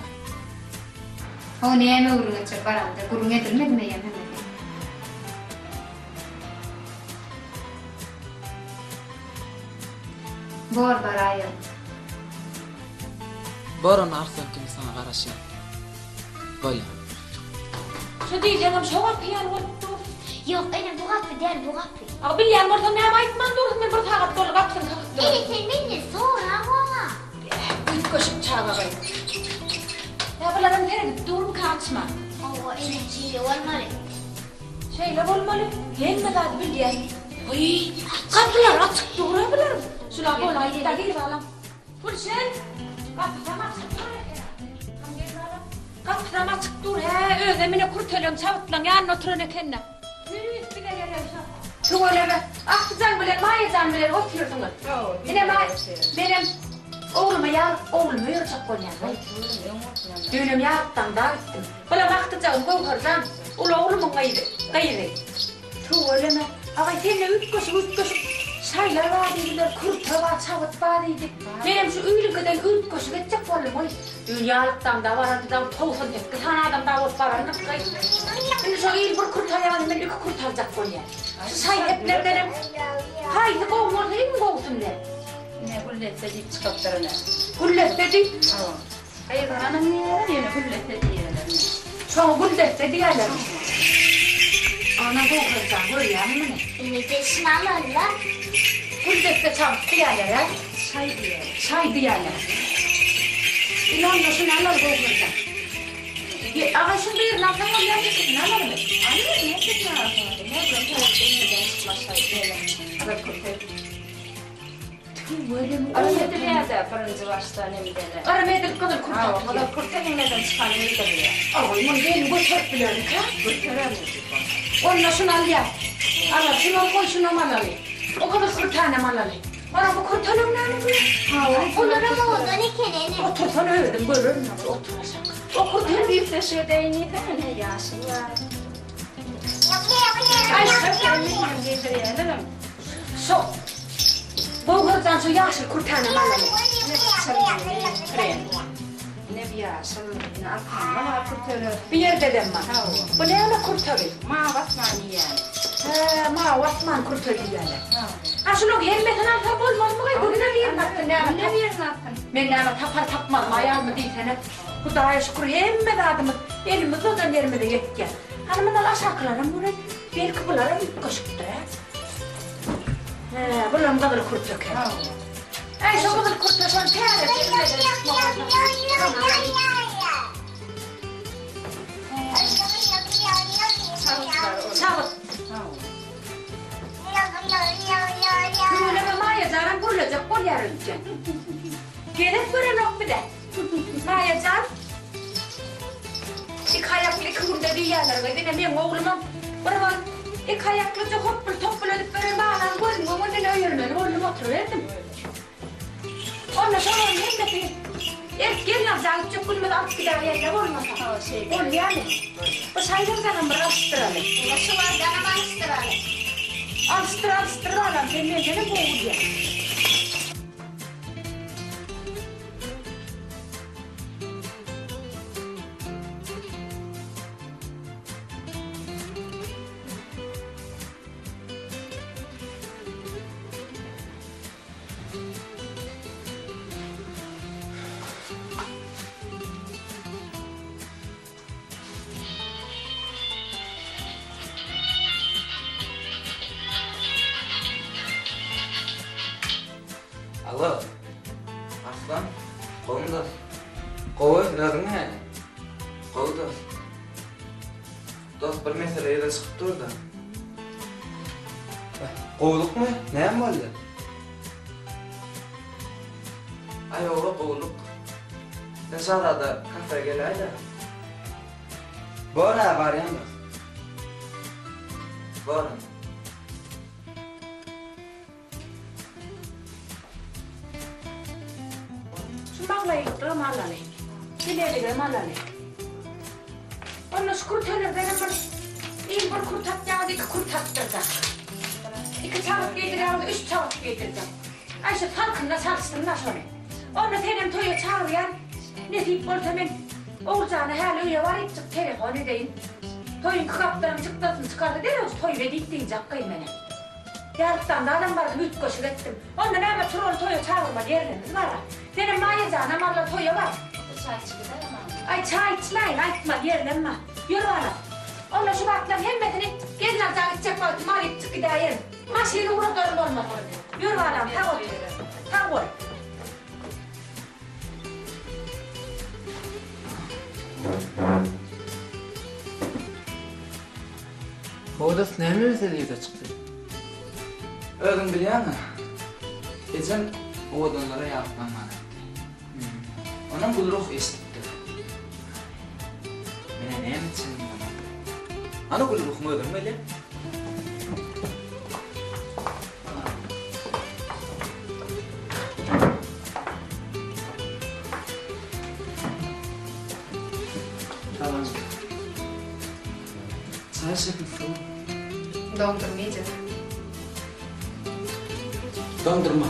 Ho näme gürrüň etjek baramda gürrüň edilmedimi eýýäm hemmesi. Bor baraýyn. Bor onda Arslan ikimiz saňa garaşýas. Bolýa. Şu diýjeňem şo gapy ýaly bolup dur. Ýok ene bu gapy däl bu gapy. A bilýän bolsaň näme aýtman dursuň men bir sagat boldy gapysyny kakyp durun. Ene sen menden soraňoga. Üýtgeşik çaga gyz. Ýa bularam seredip durmyka açma. Hawa ene şeýle bolmaly. Şeýle bolmaly hemme zady bilýän. Wiý gapylar açyk dur-a bularyň. Şular bolaýyp-da girip alam. Gülşen, gapysam açyk dur eken-ä. Hany gel balam. Gapysam açyk dur, hä, özem ine kürteleň, çabytlaň ýanynda oturan eken-dä. Tüýs bize gerek şo. Tüweleme, Aksyjan bilen Maýajan bilen otyrsyňyz. Ine, menem ogluma ýalyk, oglumy öýerjek bolýan-laý. Düýnem ýalykdan dag gitdim. Bulam agtyjagym Göwherjan, uly oglumyň gyzy, gyzy. Tüweleme, agaý sende üýtgeşik-üýtgeşik şaýlar bar diýdiler, kürte bar, çabyt bar diýdi. Menem şu öýlüňkiden üýtgeşik etjek boldum goý. Düýn ýalykdaňda baranda 98 sany adam dagy bolup barandyk goý. Indi şo il bir kürte alýanda men iki kürte aljak bolýan. Şu şaý-seplerdenem haýsy gowy bolsa iň gowusyny ber. Ine gülletse diýip çykypdyr ine. Gülletse diýip? Hawa. Gyzganam diýýärler, ýöne gülletse diýýärler. Şoňa gülletse diýýärlermi? Ana Göwherjan, görýäňmi muny? Indi deşini alarlar. Gülletse çabyt diýýärler-ä? Şaý diýýärler. Şaý diýýärler. Indi onda şuny alaly Göwherjan. Aga, şuň birini alsaň bolýarmy, ikisini alalymy? Alyber, näçesini alsaň alyber. Näme bilen sowuk deňizden çykma şaý, ýöne gyzyl kürte. Tüweleme. Yrym edilýär-dä birinji başda nemedene. Yrym edilip gyzyl kürte Hawa, gyzyl kürte hemmeden çykan geýdirilýär. Aý, muny gelin göterip bilermikä? Göterer nesip bolsa. Onda şuny alýas. Ala, şunam goý, şunam alaly. O gyzyl kürtänem alaly. Mana bu kürteleň näme bu? Hawa, olaram owadan eken ene. Otursana özüm görerin, otur aşak. O kürte Üýtgeşik edeýin diýseň, ine ýaşyl bar. Aý, Geýdirýärlerem. Şo Göwherjan şo ýaşyl kürtäni alaly. Ne. Ýaşyl, ine arkanda bar kürteler. Bu ýerdedem bar. Hawa. Bu näme kürtegi? Mawy asman diýýäni. Hä, mawy asman kürte diýýärler. Hawa. A şulaň hemmesini alsam bolmazmy gyz? Günde birini alsyn näme? Günde birini alsyn. Men näme tapar tapmazmy aýalmy diýsene. Hudaýa şükür hemme zadymyz elimiz uzadan ýerimize ýetýär. Hany mundan aşakylaram göreý. Belki bularam üýtgeşikdir hä? Hä, bulam gyzyl kürte eken. Äý, şo gyzyl kürte şony täzeje ümeden çykmak Çagyt. Tüweleme Maýa janam gürlejek bolýar öýtýän. Gezek berenok bize. Maýa jan. Iki aýakly iki günde diýýärler gyz. Ine meň oglumam bir wagt iki aýaklyja hopbul-topbul edip beren balam gözümiň öňünden öýermeli boldum oturyberdim. Onda şolaryň hemmesini erk gelin aljaga gitjek günümiz alyp gidäýende bolmasa. Bolýamy? Bu şaýlardanam bir alyşdyraly. Ine şulardanam alyşdyraly. Alyşdyr, alyşdyr balam, sen mendenem gowy bilýäň. Alo. Arslan, gowumy dos? Gowy, özüň nähili? Gowy dos. Dos, bir mesele ýüze çykyp dur-da. Gowulykmy? Näme boldy? Aý oba gowulyk. Sen Şazada kafe geläý-dä. Bor-a, barýan dos. Bor onda. Şu maglaýlykdygam alaly. Bilezigem alaly. Onda şu kürtelerdenem bir il bir kürt atýardy, iki kürt atdyrjak. Iki çabyt geýdirýärdi, üç çabyt geýdirjek. Aý şu salkynda çalyşsyn-da şony. Onda senem toýa çagyrýan. Nesip bolsa men Oguljana häli öýe barypjyk telefon edeýin. Toýuňky gapdalyň çykdasyny çykardy derrew toý edip diýjek gyz meni. Ýarykdan zadam bardym üýtgeşik etdim. Onda näme turaly toýa çagyrmaly ýerlerimiz bar-a. Senem Maýa janam alla toýa bar. Bir çaý içip gidelim onda. Aý çaý içmäýin aýtmaly ýerlem bar. Ýör balam. Onda şu zatlaryň hemmesini gelnalja gitjek wagtym alypjyk gidäýerin. Maşyn ugradaryn bolmasa. Ýör balam sag otur. Sag bol. Hodas näme mesele ýüze çykdy? Özüň bilýäň-ä. Ejem owadanlara ýatlanman aýtdy. Onam Gülruh eşidipdir. Men-ä näme etjegimi bilemok. Hany Gülruhyň özem gelýär. Salam. Çaý şekil suw. Doňdurma iýjek. Doňdurma.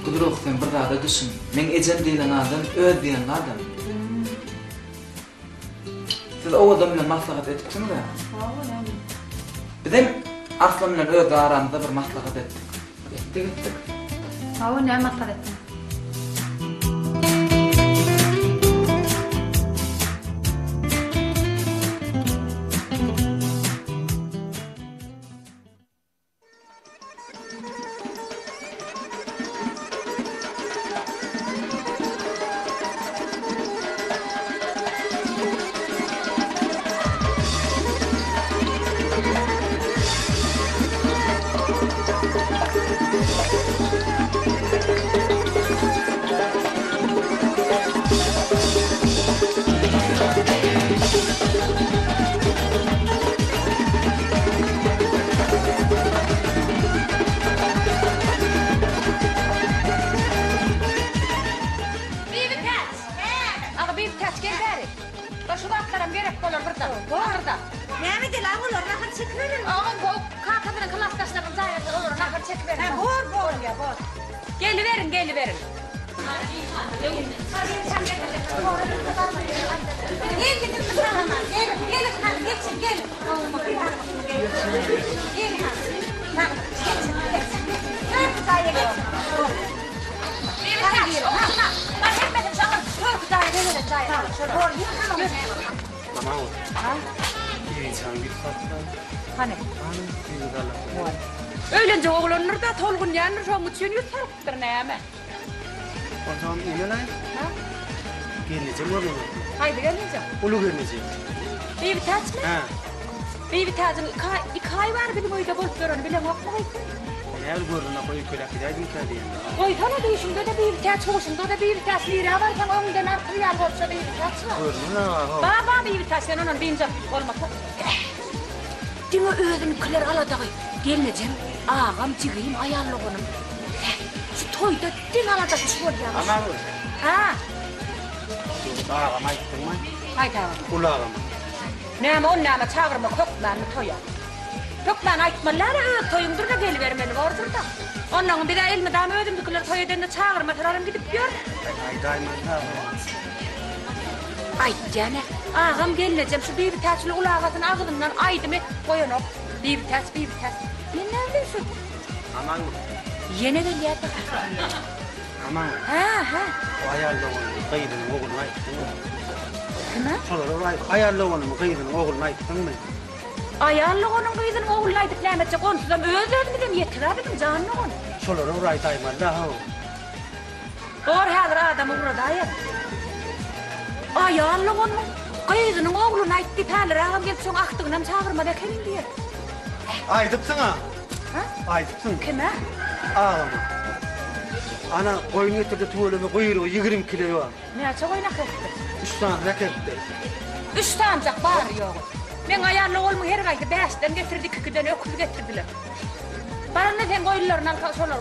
Gudruk sen bir zada düşün. Meň ejem diýlen adam öz diýenli adam. Siz Owadan bilen maslahat edipsiňiz-ä? Hawa, näme? Bizem Arslan bilen öz aramyzda bir maslahat etdik. Etdik, etdik. Hawa, näme maslahat etdiň? Bolýa, bor. Geliberiň, geliberiň. Öýlenjek oglandyr-da, tolgunýandyr, şonuň üçin ýüz salypdyr, näme? Onsoňam ine-laý. Hä? Gelnejem görnenokmy? Haýsy gelnejem? Uly gelnejem. Bibitäçmi? Hä. Bibitäjiň iki aý bäri biziň öýde bolup ýöreni bileňokmy gyz sen? Näbil görnenok, öýkeläp gidäýdimkä diýen. Goýsana düýşüňde-de Bibitäç, huşuňda-da Bibitäç, nirä barsaň öňüňden artyr ýaly bolsa Bibitäç bar. Görnenok-a. Bar, bar Bibitäç, sen ondan biynjalyk bolmasa. Diňe özüniňkiler aladagy. Gelnejem, agam, jigim, aýal doganym. Hä, şu toýda diňe aladaçy bolýar. Amangül. Hä? Döwlet agama aýtdyňmy? Haýsy agama? Uly agama. Näme, ony näme çagyrmak hökmanmy toýa? Hökman aýtmaly däl-ä, öz toýuňdyr-da, gelibermeli bordur-da. Onnoňam biz-ä elmydama özümizikileri toý edende çagyrmasalaram gidip ýörüs. Aýdaýmaly-da. Aýtýan-a, agam gelnejem şu Bibitäçli uly agasyny agzyndan aýdym etip goýanok. Bibitäç, Bibitäç. Men näme bileýin şu. Aman. Ýene gelýär-de. Aman. Hä, hä. O aýal doganynyň gyzynyň ogluny aýtdyňmy? Kime? Şolara bir aýt. Aýal doganynyň gyzynyň ogluny aýtdyňmy? Aýal doganyň gyzynyň ogluny aýdyp näme etjek? Onsuzam öz-özümizem ýetik-ä biziň jan dogan. Şolara bir aýdaýmaly-da, how. Bor häzir adam ugradaýar. Aýal doganyň gyzynyň ogluny aýtdy, hälir agam gelip şoň agtygynam çagyrmaz ekeniň diýer. Aýdypsyň-a. Hä? Aýdypsyň. Kime? Agama. Ana, goýun getirdi tüweleme guýrugy 20 kile bar. Näçe goýun äkelipdir? Üç sanysyny äkelipdir. Üç sanyjak bary ýogy. Meň aýal doganymyň her gaýsy bäşden getirdi, ikikiden öküz getirdiler. Baranda sen goýunlaryny al, şolar.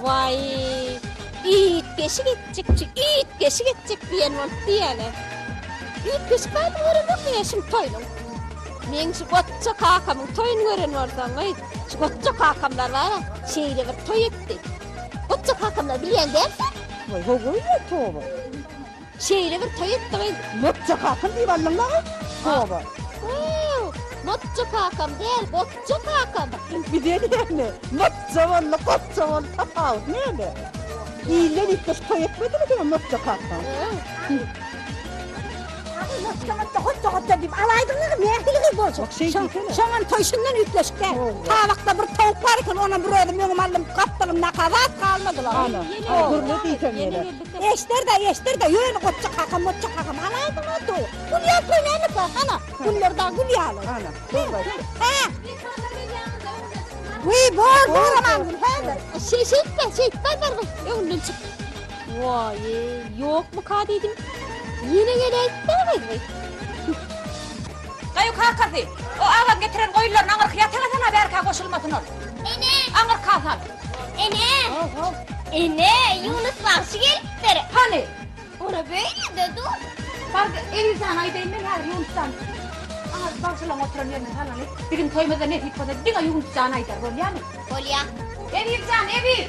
Waý, üýtgeşik etjekçi, üýtgeşik etjek diýen bolup diýýäne. Üýtgeşik zadyny göremok men şuň toýunyň. Meň şu goçja kakamyň toýuny gören bolsaň, gyz, şu goçja kakamlar bar-a, şeýle bir toý etdi. Goçja kakamlar bilýän dälsiň? Waý, hawa-ýa, toba. Şeýle bir toý etdi gyz. Motja kakam diýip aldyň maňa? Toba. Hoo, Motja kakam däl, Goçja kakam. Bize näme? Motja boldy, Goçja boldy, tapawudy näme? Ilden üýtgeşik toý etmedimi seň Motja kakaň? Motja, motja, hotja, hotja diýip alaýdyňyz, nähili gyz boljak? Şoňam toý şundan üýtgeşik däl. Tabakda bir towuk bar eken, onam bir özüm öňüme aldym, gapdalymdaka zat galmady. Ana, gürle diýseň ýene. Eşder-de, eşder-de, ýöne goçja kakam, moçja kakam, alaýdyň-a toýy. Gül ýaly toý näme Ana, güller dagy gül ýaly. Ana, gül Hä? Wiý, bor, bor Amangül, häzir. Şeý, şeýtme, şeýtme, bar, bar, öňünden çyk. Waý, ýokmuka diýdim. Ýene geläýipdir gyz. Gaýu kakasy, o agaň getiren goýunlaryny aňyrky ýataga sal-a bärkä goşulmasyn ol. Ene! Aňyrka sal. Ene! Ene, Ýunus bagşy gelipdir. Hany? Ora beýle-de dur. Bar, Elizany aýdaýyn men häzir Ýunusdan. Aňa bagşylaryň oturan ýerine salaly. Biziň toýumyzda nesip bolsa diňe Ýunus jan aýdar, bolýamy? Bolýa. Eziz jan, Eziz!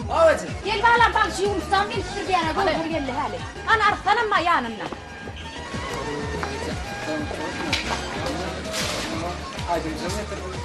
Hawa eje. Gel balam, bagşy Ýunus jan gelipdir diýýän-ä, Göwher geldi häli. Ana Arslanam bar ýanynda. Aýdymjyny getirdim.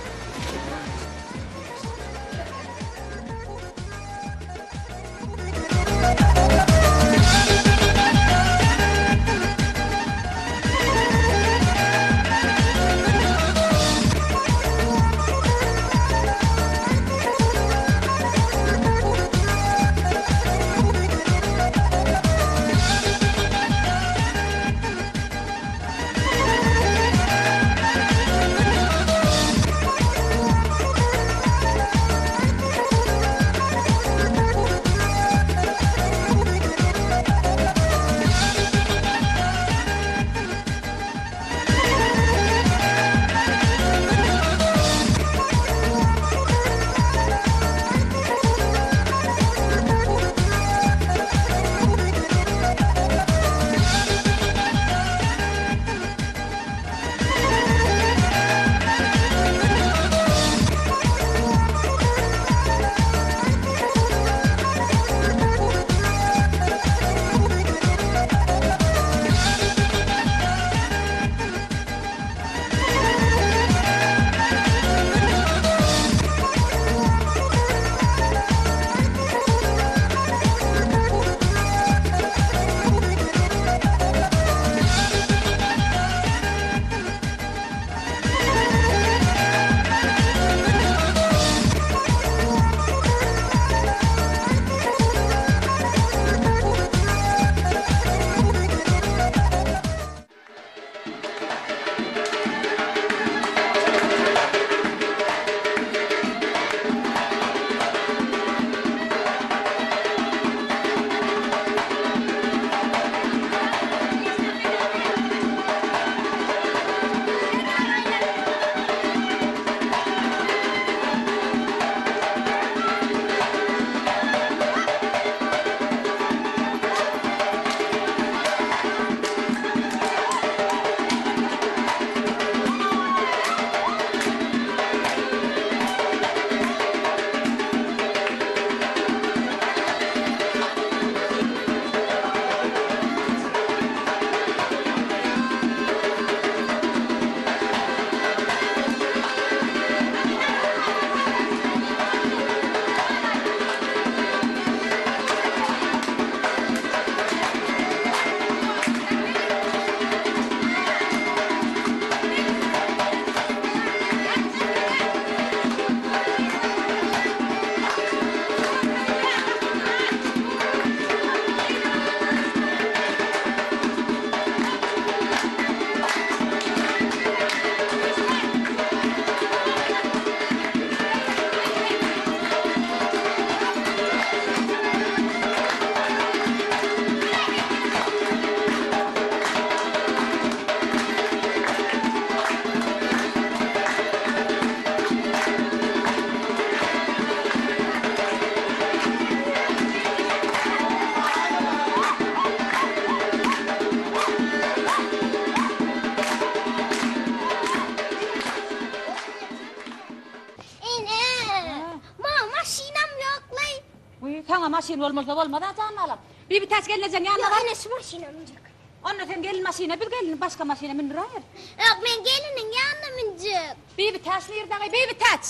maşynam ýoklaý. Wiý, saňa maşyn bolmasa bolmaz-a jan balam. Bibitäç gelnejeň ýanyna bar. Ýok ene şu maşyna münjek. Onda sen gelin maşyna biz gelini başga maşyna mündüräýeris. Ýok men geliniň ýanyna münjek. Bibitäç nirde-gaý Bibitäç?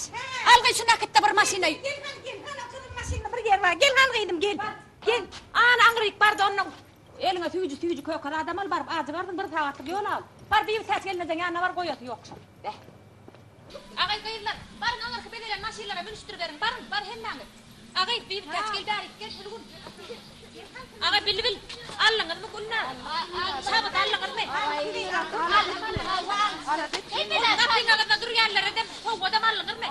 Al gyz şu nakitde bir maşyna. Gel hany gel hany gyzym maşynda bir ýer bar. Gel hany gyzym gel. Gel. Ana aňryk bardy onnoň. Eliňe süýji süýji köke zadam al baryp ajygarsyň bir sagatlyk ýol al. Bar Bibitäç gelnejeň ýanyna bar goýasy ýok şol. Beh. Agaý gyzlar, baryň aňyrky bezelen maşynlara münüşdiriberiň, baryň, bar hemmäňiz. Agaý, Bibitäç gel bärik, gel Gülgün. Agaý Bilbil, aldyňyzmy Gülnar? Şabat aldyňyzmy? Gapyň agzynda durýanlardan sowgadam aldyňyzmy?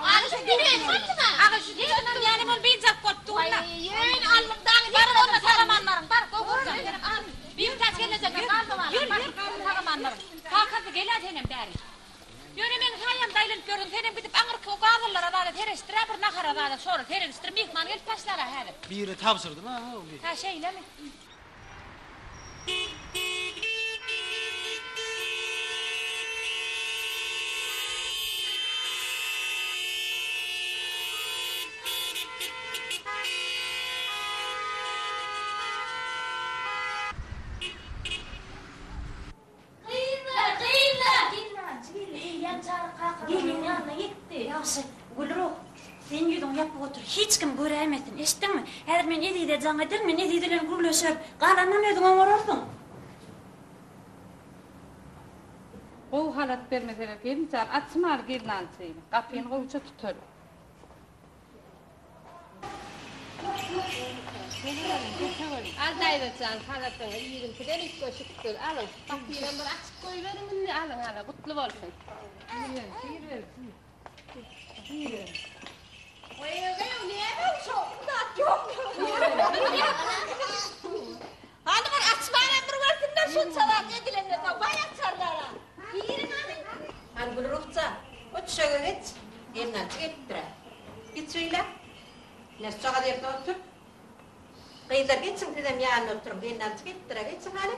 Agaý şu düýeden alýanym ol biynjalyk bolup dur-da. Baryň onda sag-aman baryň, bar, Göwherjan senem al. Bibitäç gelnejeňden galma balam, bar, sag-aman baryň. Kakasy, gel-ä senem bärik. Ýöne meň saýamda aýlanyp ýördüň, senem gidip aňyrky o gazallara zada sereşdir-ä bir nahara zada şora seredişdir, myhman gelip başlar-a häzir. Birine tabşyrdym-a ho bir. Hä şeýlemi? Gyzlar, gyzlar! Gelnaljy geldi, eýýäm Çary kakamyzyň ýanyna ýetdi. Ýagşy, Gülruh, sen ýüzüňi ýapyp otur, hiç kim göräýmesin, eşitdiňmi? Häzir men Ezize jaň ederin, men Eziz bilen gürleşerin. Galanynam özüň oňararsyň. Gowy halat bermeseler gelin jan, açmaly gelnaljyny. Gapyny gowuja tutaly. Al daýza jan halatyňy iriňkiden üýtgeşikdir alyň gapynam bir açyp goýberiň indi alyň hala gutly bolsun. Hany bir açmanam bir görsünler şunça wagt edilenden soň baý açarlar-a. Giriň hany. Hany Gülruhjan, o düşege geç. Gelnaljy gelipdir-ä. Geç beýle. Ine şujagaz ýerde otur. Gyzlar geçiň sizem ýanyna oturyň. Gelnaljy gelipdir-ä, geçiň hany.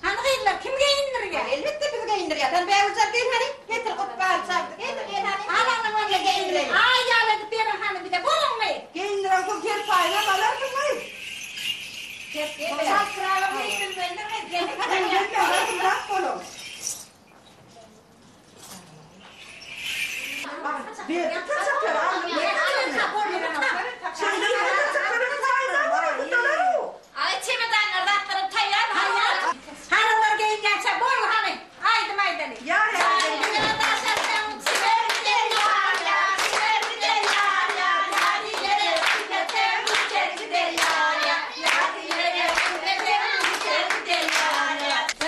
Hany gyzlar kim geýindirýär? Elbetde biz geýindirýäs. Hany Bägüljan geýin hany. Getir gupbaly çaýy. Geýdir geýin hany. Al alyň onda geýindireýin. Aý ýaly edip beriň hany bize. Boluňmy? Geýindirensoň serpaýynam alarsyň gyz. Çaltyragam geýdirmelidir gyz. Geýindirmän boluň. Aý çemedanlar zatlaryň taýýarmy hany? Hanalar geýinýänçä boluň hany aýdym aýdaly.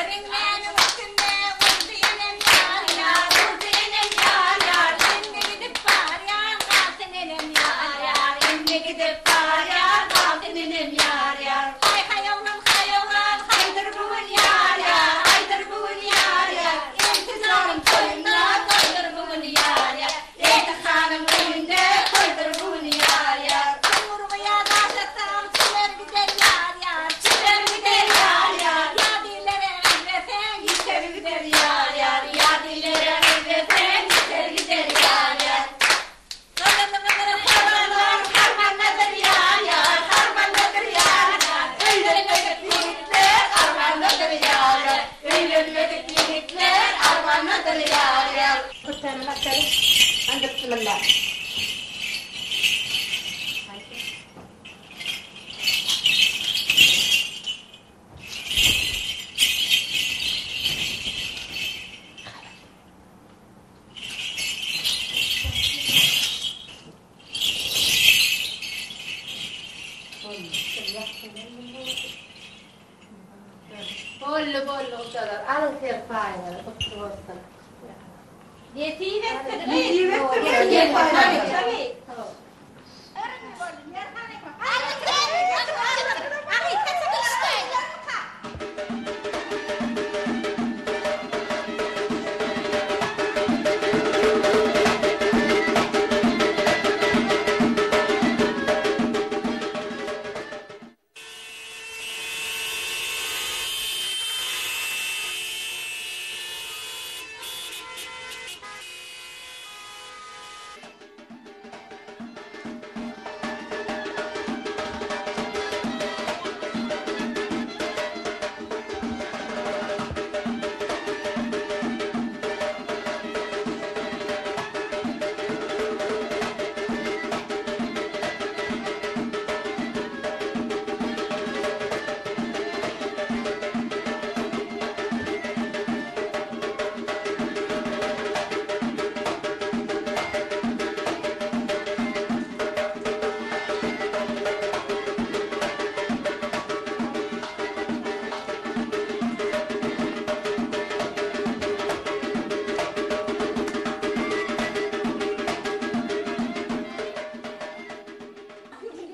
Rinläniň üstünde urdy enem ýar ýar, urdy enem ýar ýar, Indi gidip barýan galsyn enem ýar ýar, Indi gidip barýan galsyn enem ýar ýar. Haý haý oglan haý oglan, haýdyr bu gün ýar ýar, haýdyr bu gün ýar ýar, Elti janyň toýunda toýdur bu gün ýar ýar, Elti hanyň öýünde toýdur bu gün ýar ýar. Urguýa daş atsam çümer gider ýar ýar, çümer gider ýar ýar, Ýa dillere gyz berseň ýiter gider ýar ýar, Ýa dillere gyz berseň ýiter gider ýar ýar. Gyzylymyzyň harmanlar harmandadyr ýar ýar, harmandadyr ýar ýar, Öýlenmedik ýigitler armandadyr ýar ýar, Öýlenmedik ýigitler armandadyr ýar ýar. Kürtäni açaly. Hany bismillah. Boldy boldy gudalar alyň serpaýyňyzy gutly bolsun. Nesip etsin. Nesip etsin.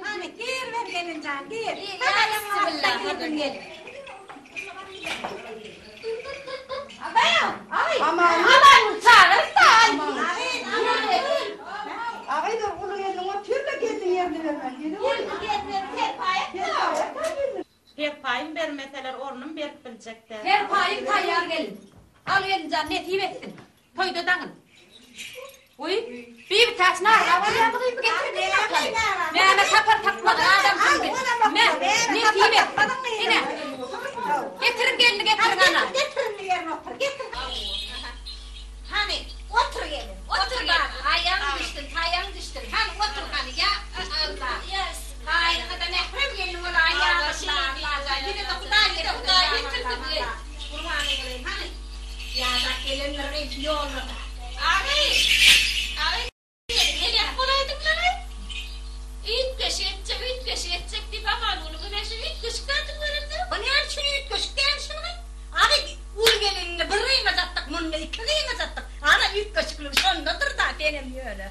Hany gir ber gelinjan gir. Agydyr uly gelin otyr-da gelin ýerine bermän gelin. Serpaýym bermeseler ornum berip biljek däl. Serpaýyň taýýar gelin. Al gelinjan nesip etsin. Toýda daňyn. Wiý, Bibitäç nara bolýarmy gyz bu getir getir. Näme sapar tapmadyk adamsyň bi. Me, nesip etsin. Ine. Getiriň gelni getiriň ana. Getirin ýerine otur, getir. Hany, otur gelin, otur baba. Aýagyň düşsün, taýagyň düşsün. Hany, otur hany, ýa Alla. Gaýynyňa-da mährem gelin bolaý, ýa Alla, Alla. Bize-de Hudaý ýetirsin, Gurbanyň bolaýyn, hany. Ýadap gelendir gyz ýolda-da. Agy! Agy! Heläk bolaýdyňlaý! Üýtgeşik etjek, üýtgeşik etjek diýip Amangulyň öňe üýtgeşik zadyň görende. O näme üçin üýtgeşik dälşin gyz? Agy, uly gelinini bir gyňajatdyk, munda iki gyňajatdyk. Ana, üýtgeşikligi şondadyr-da, senem ýöne.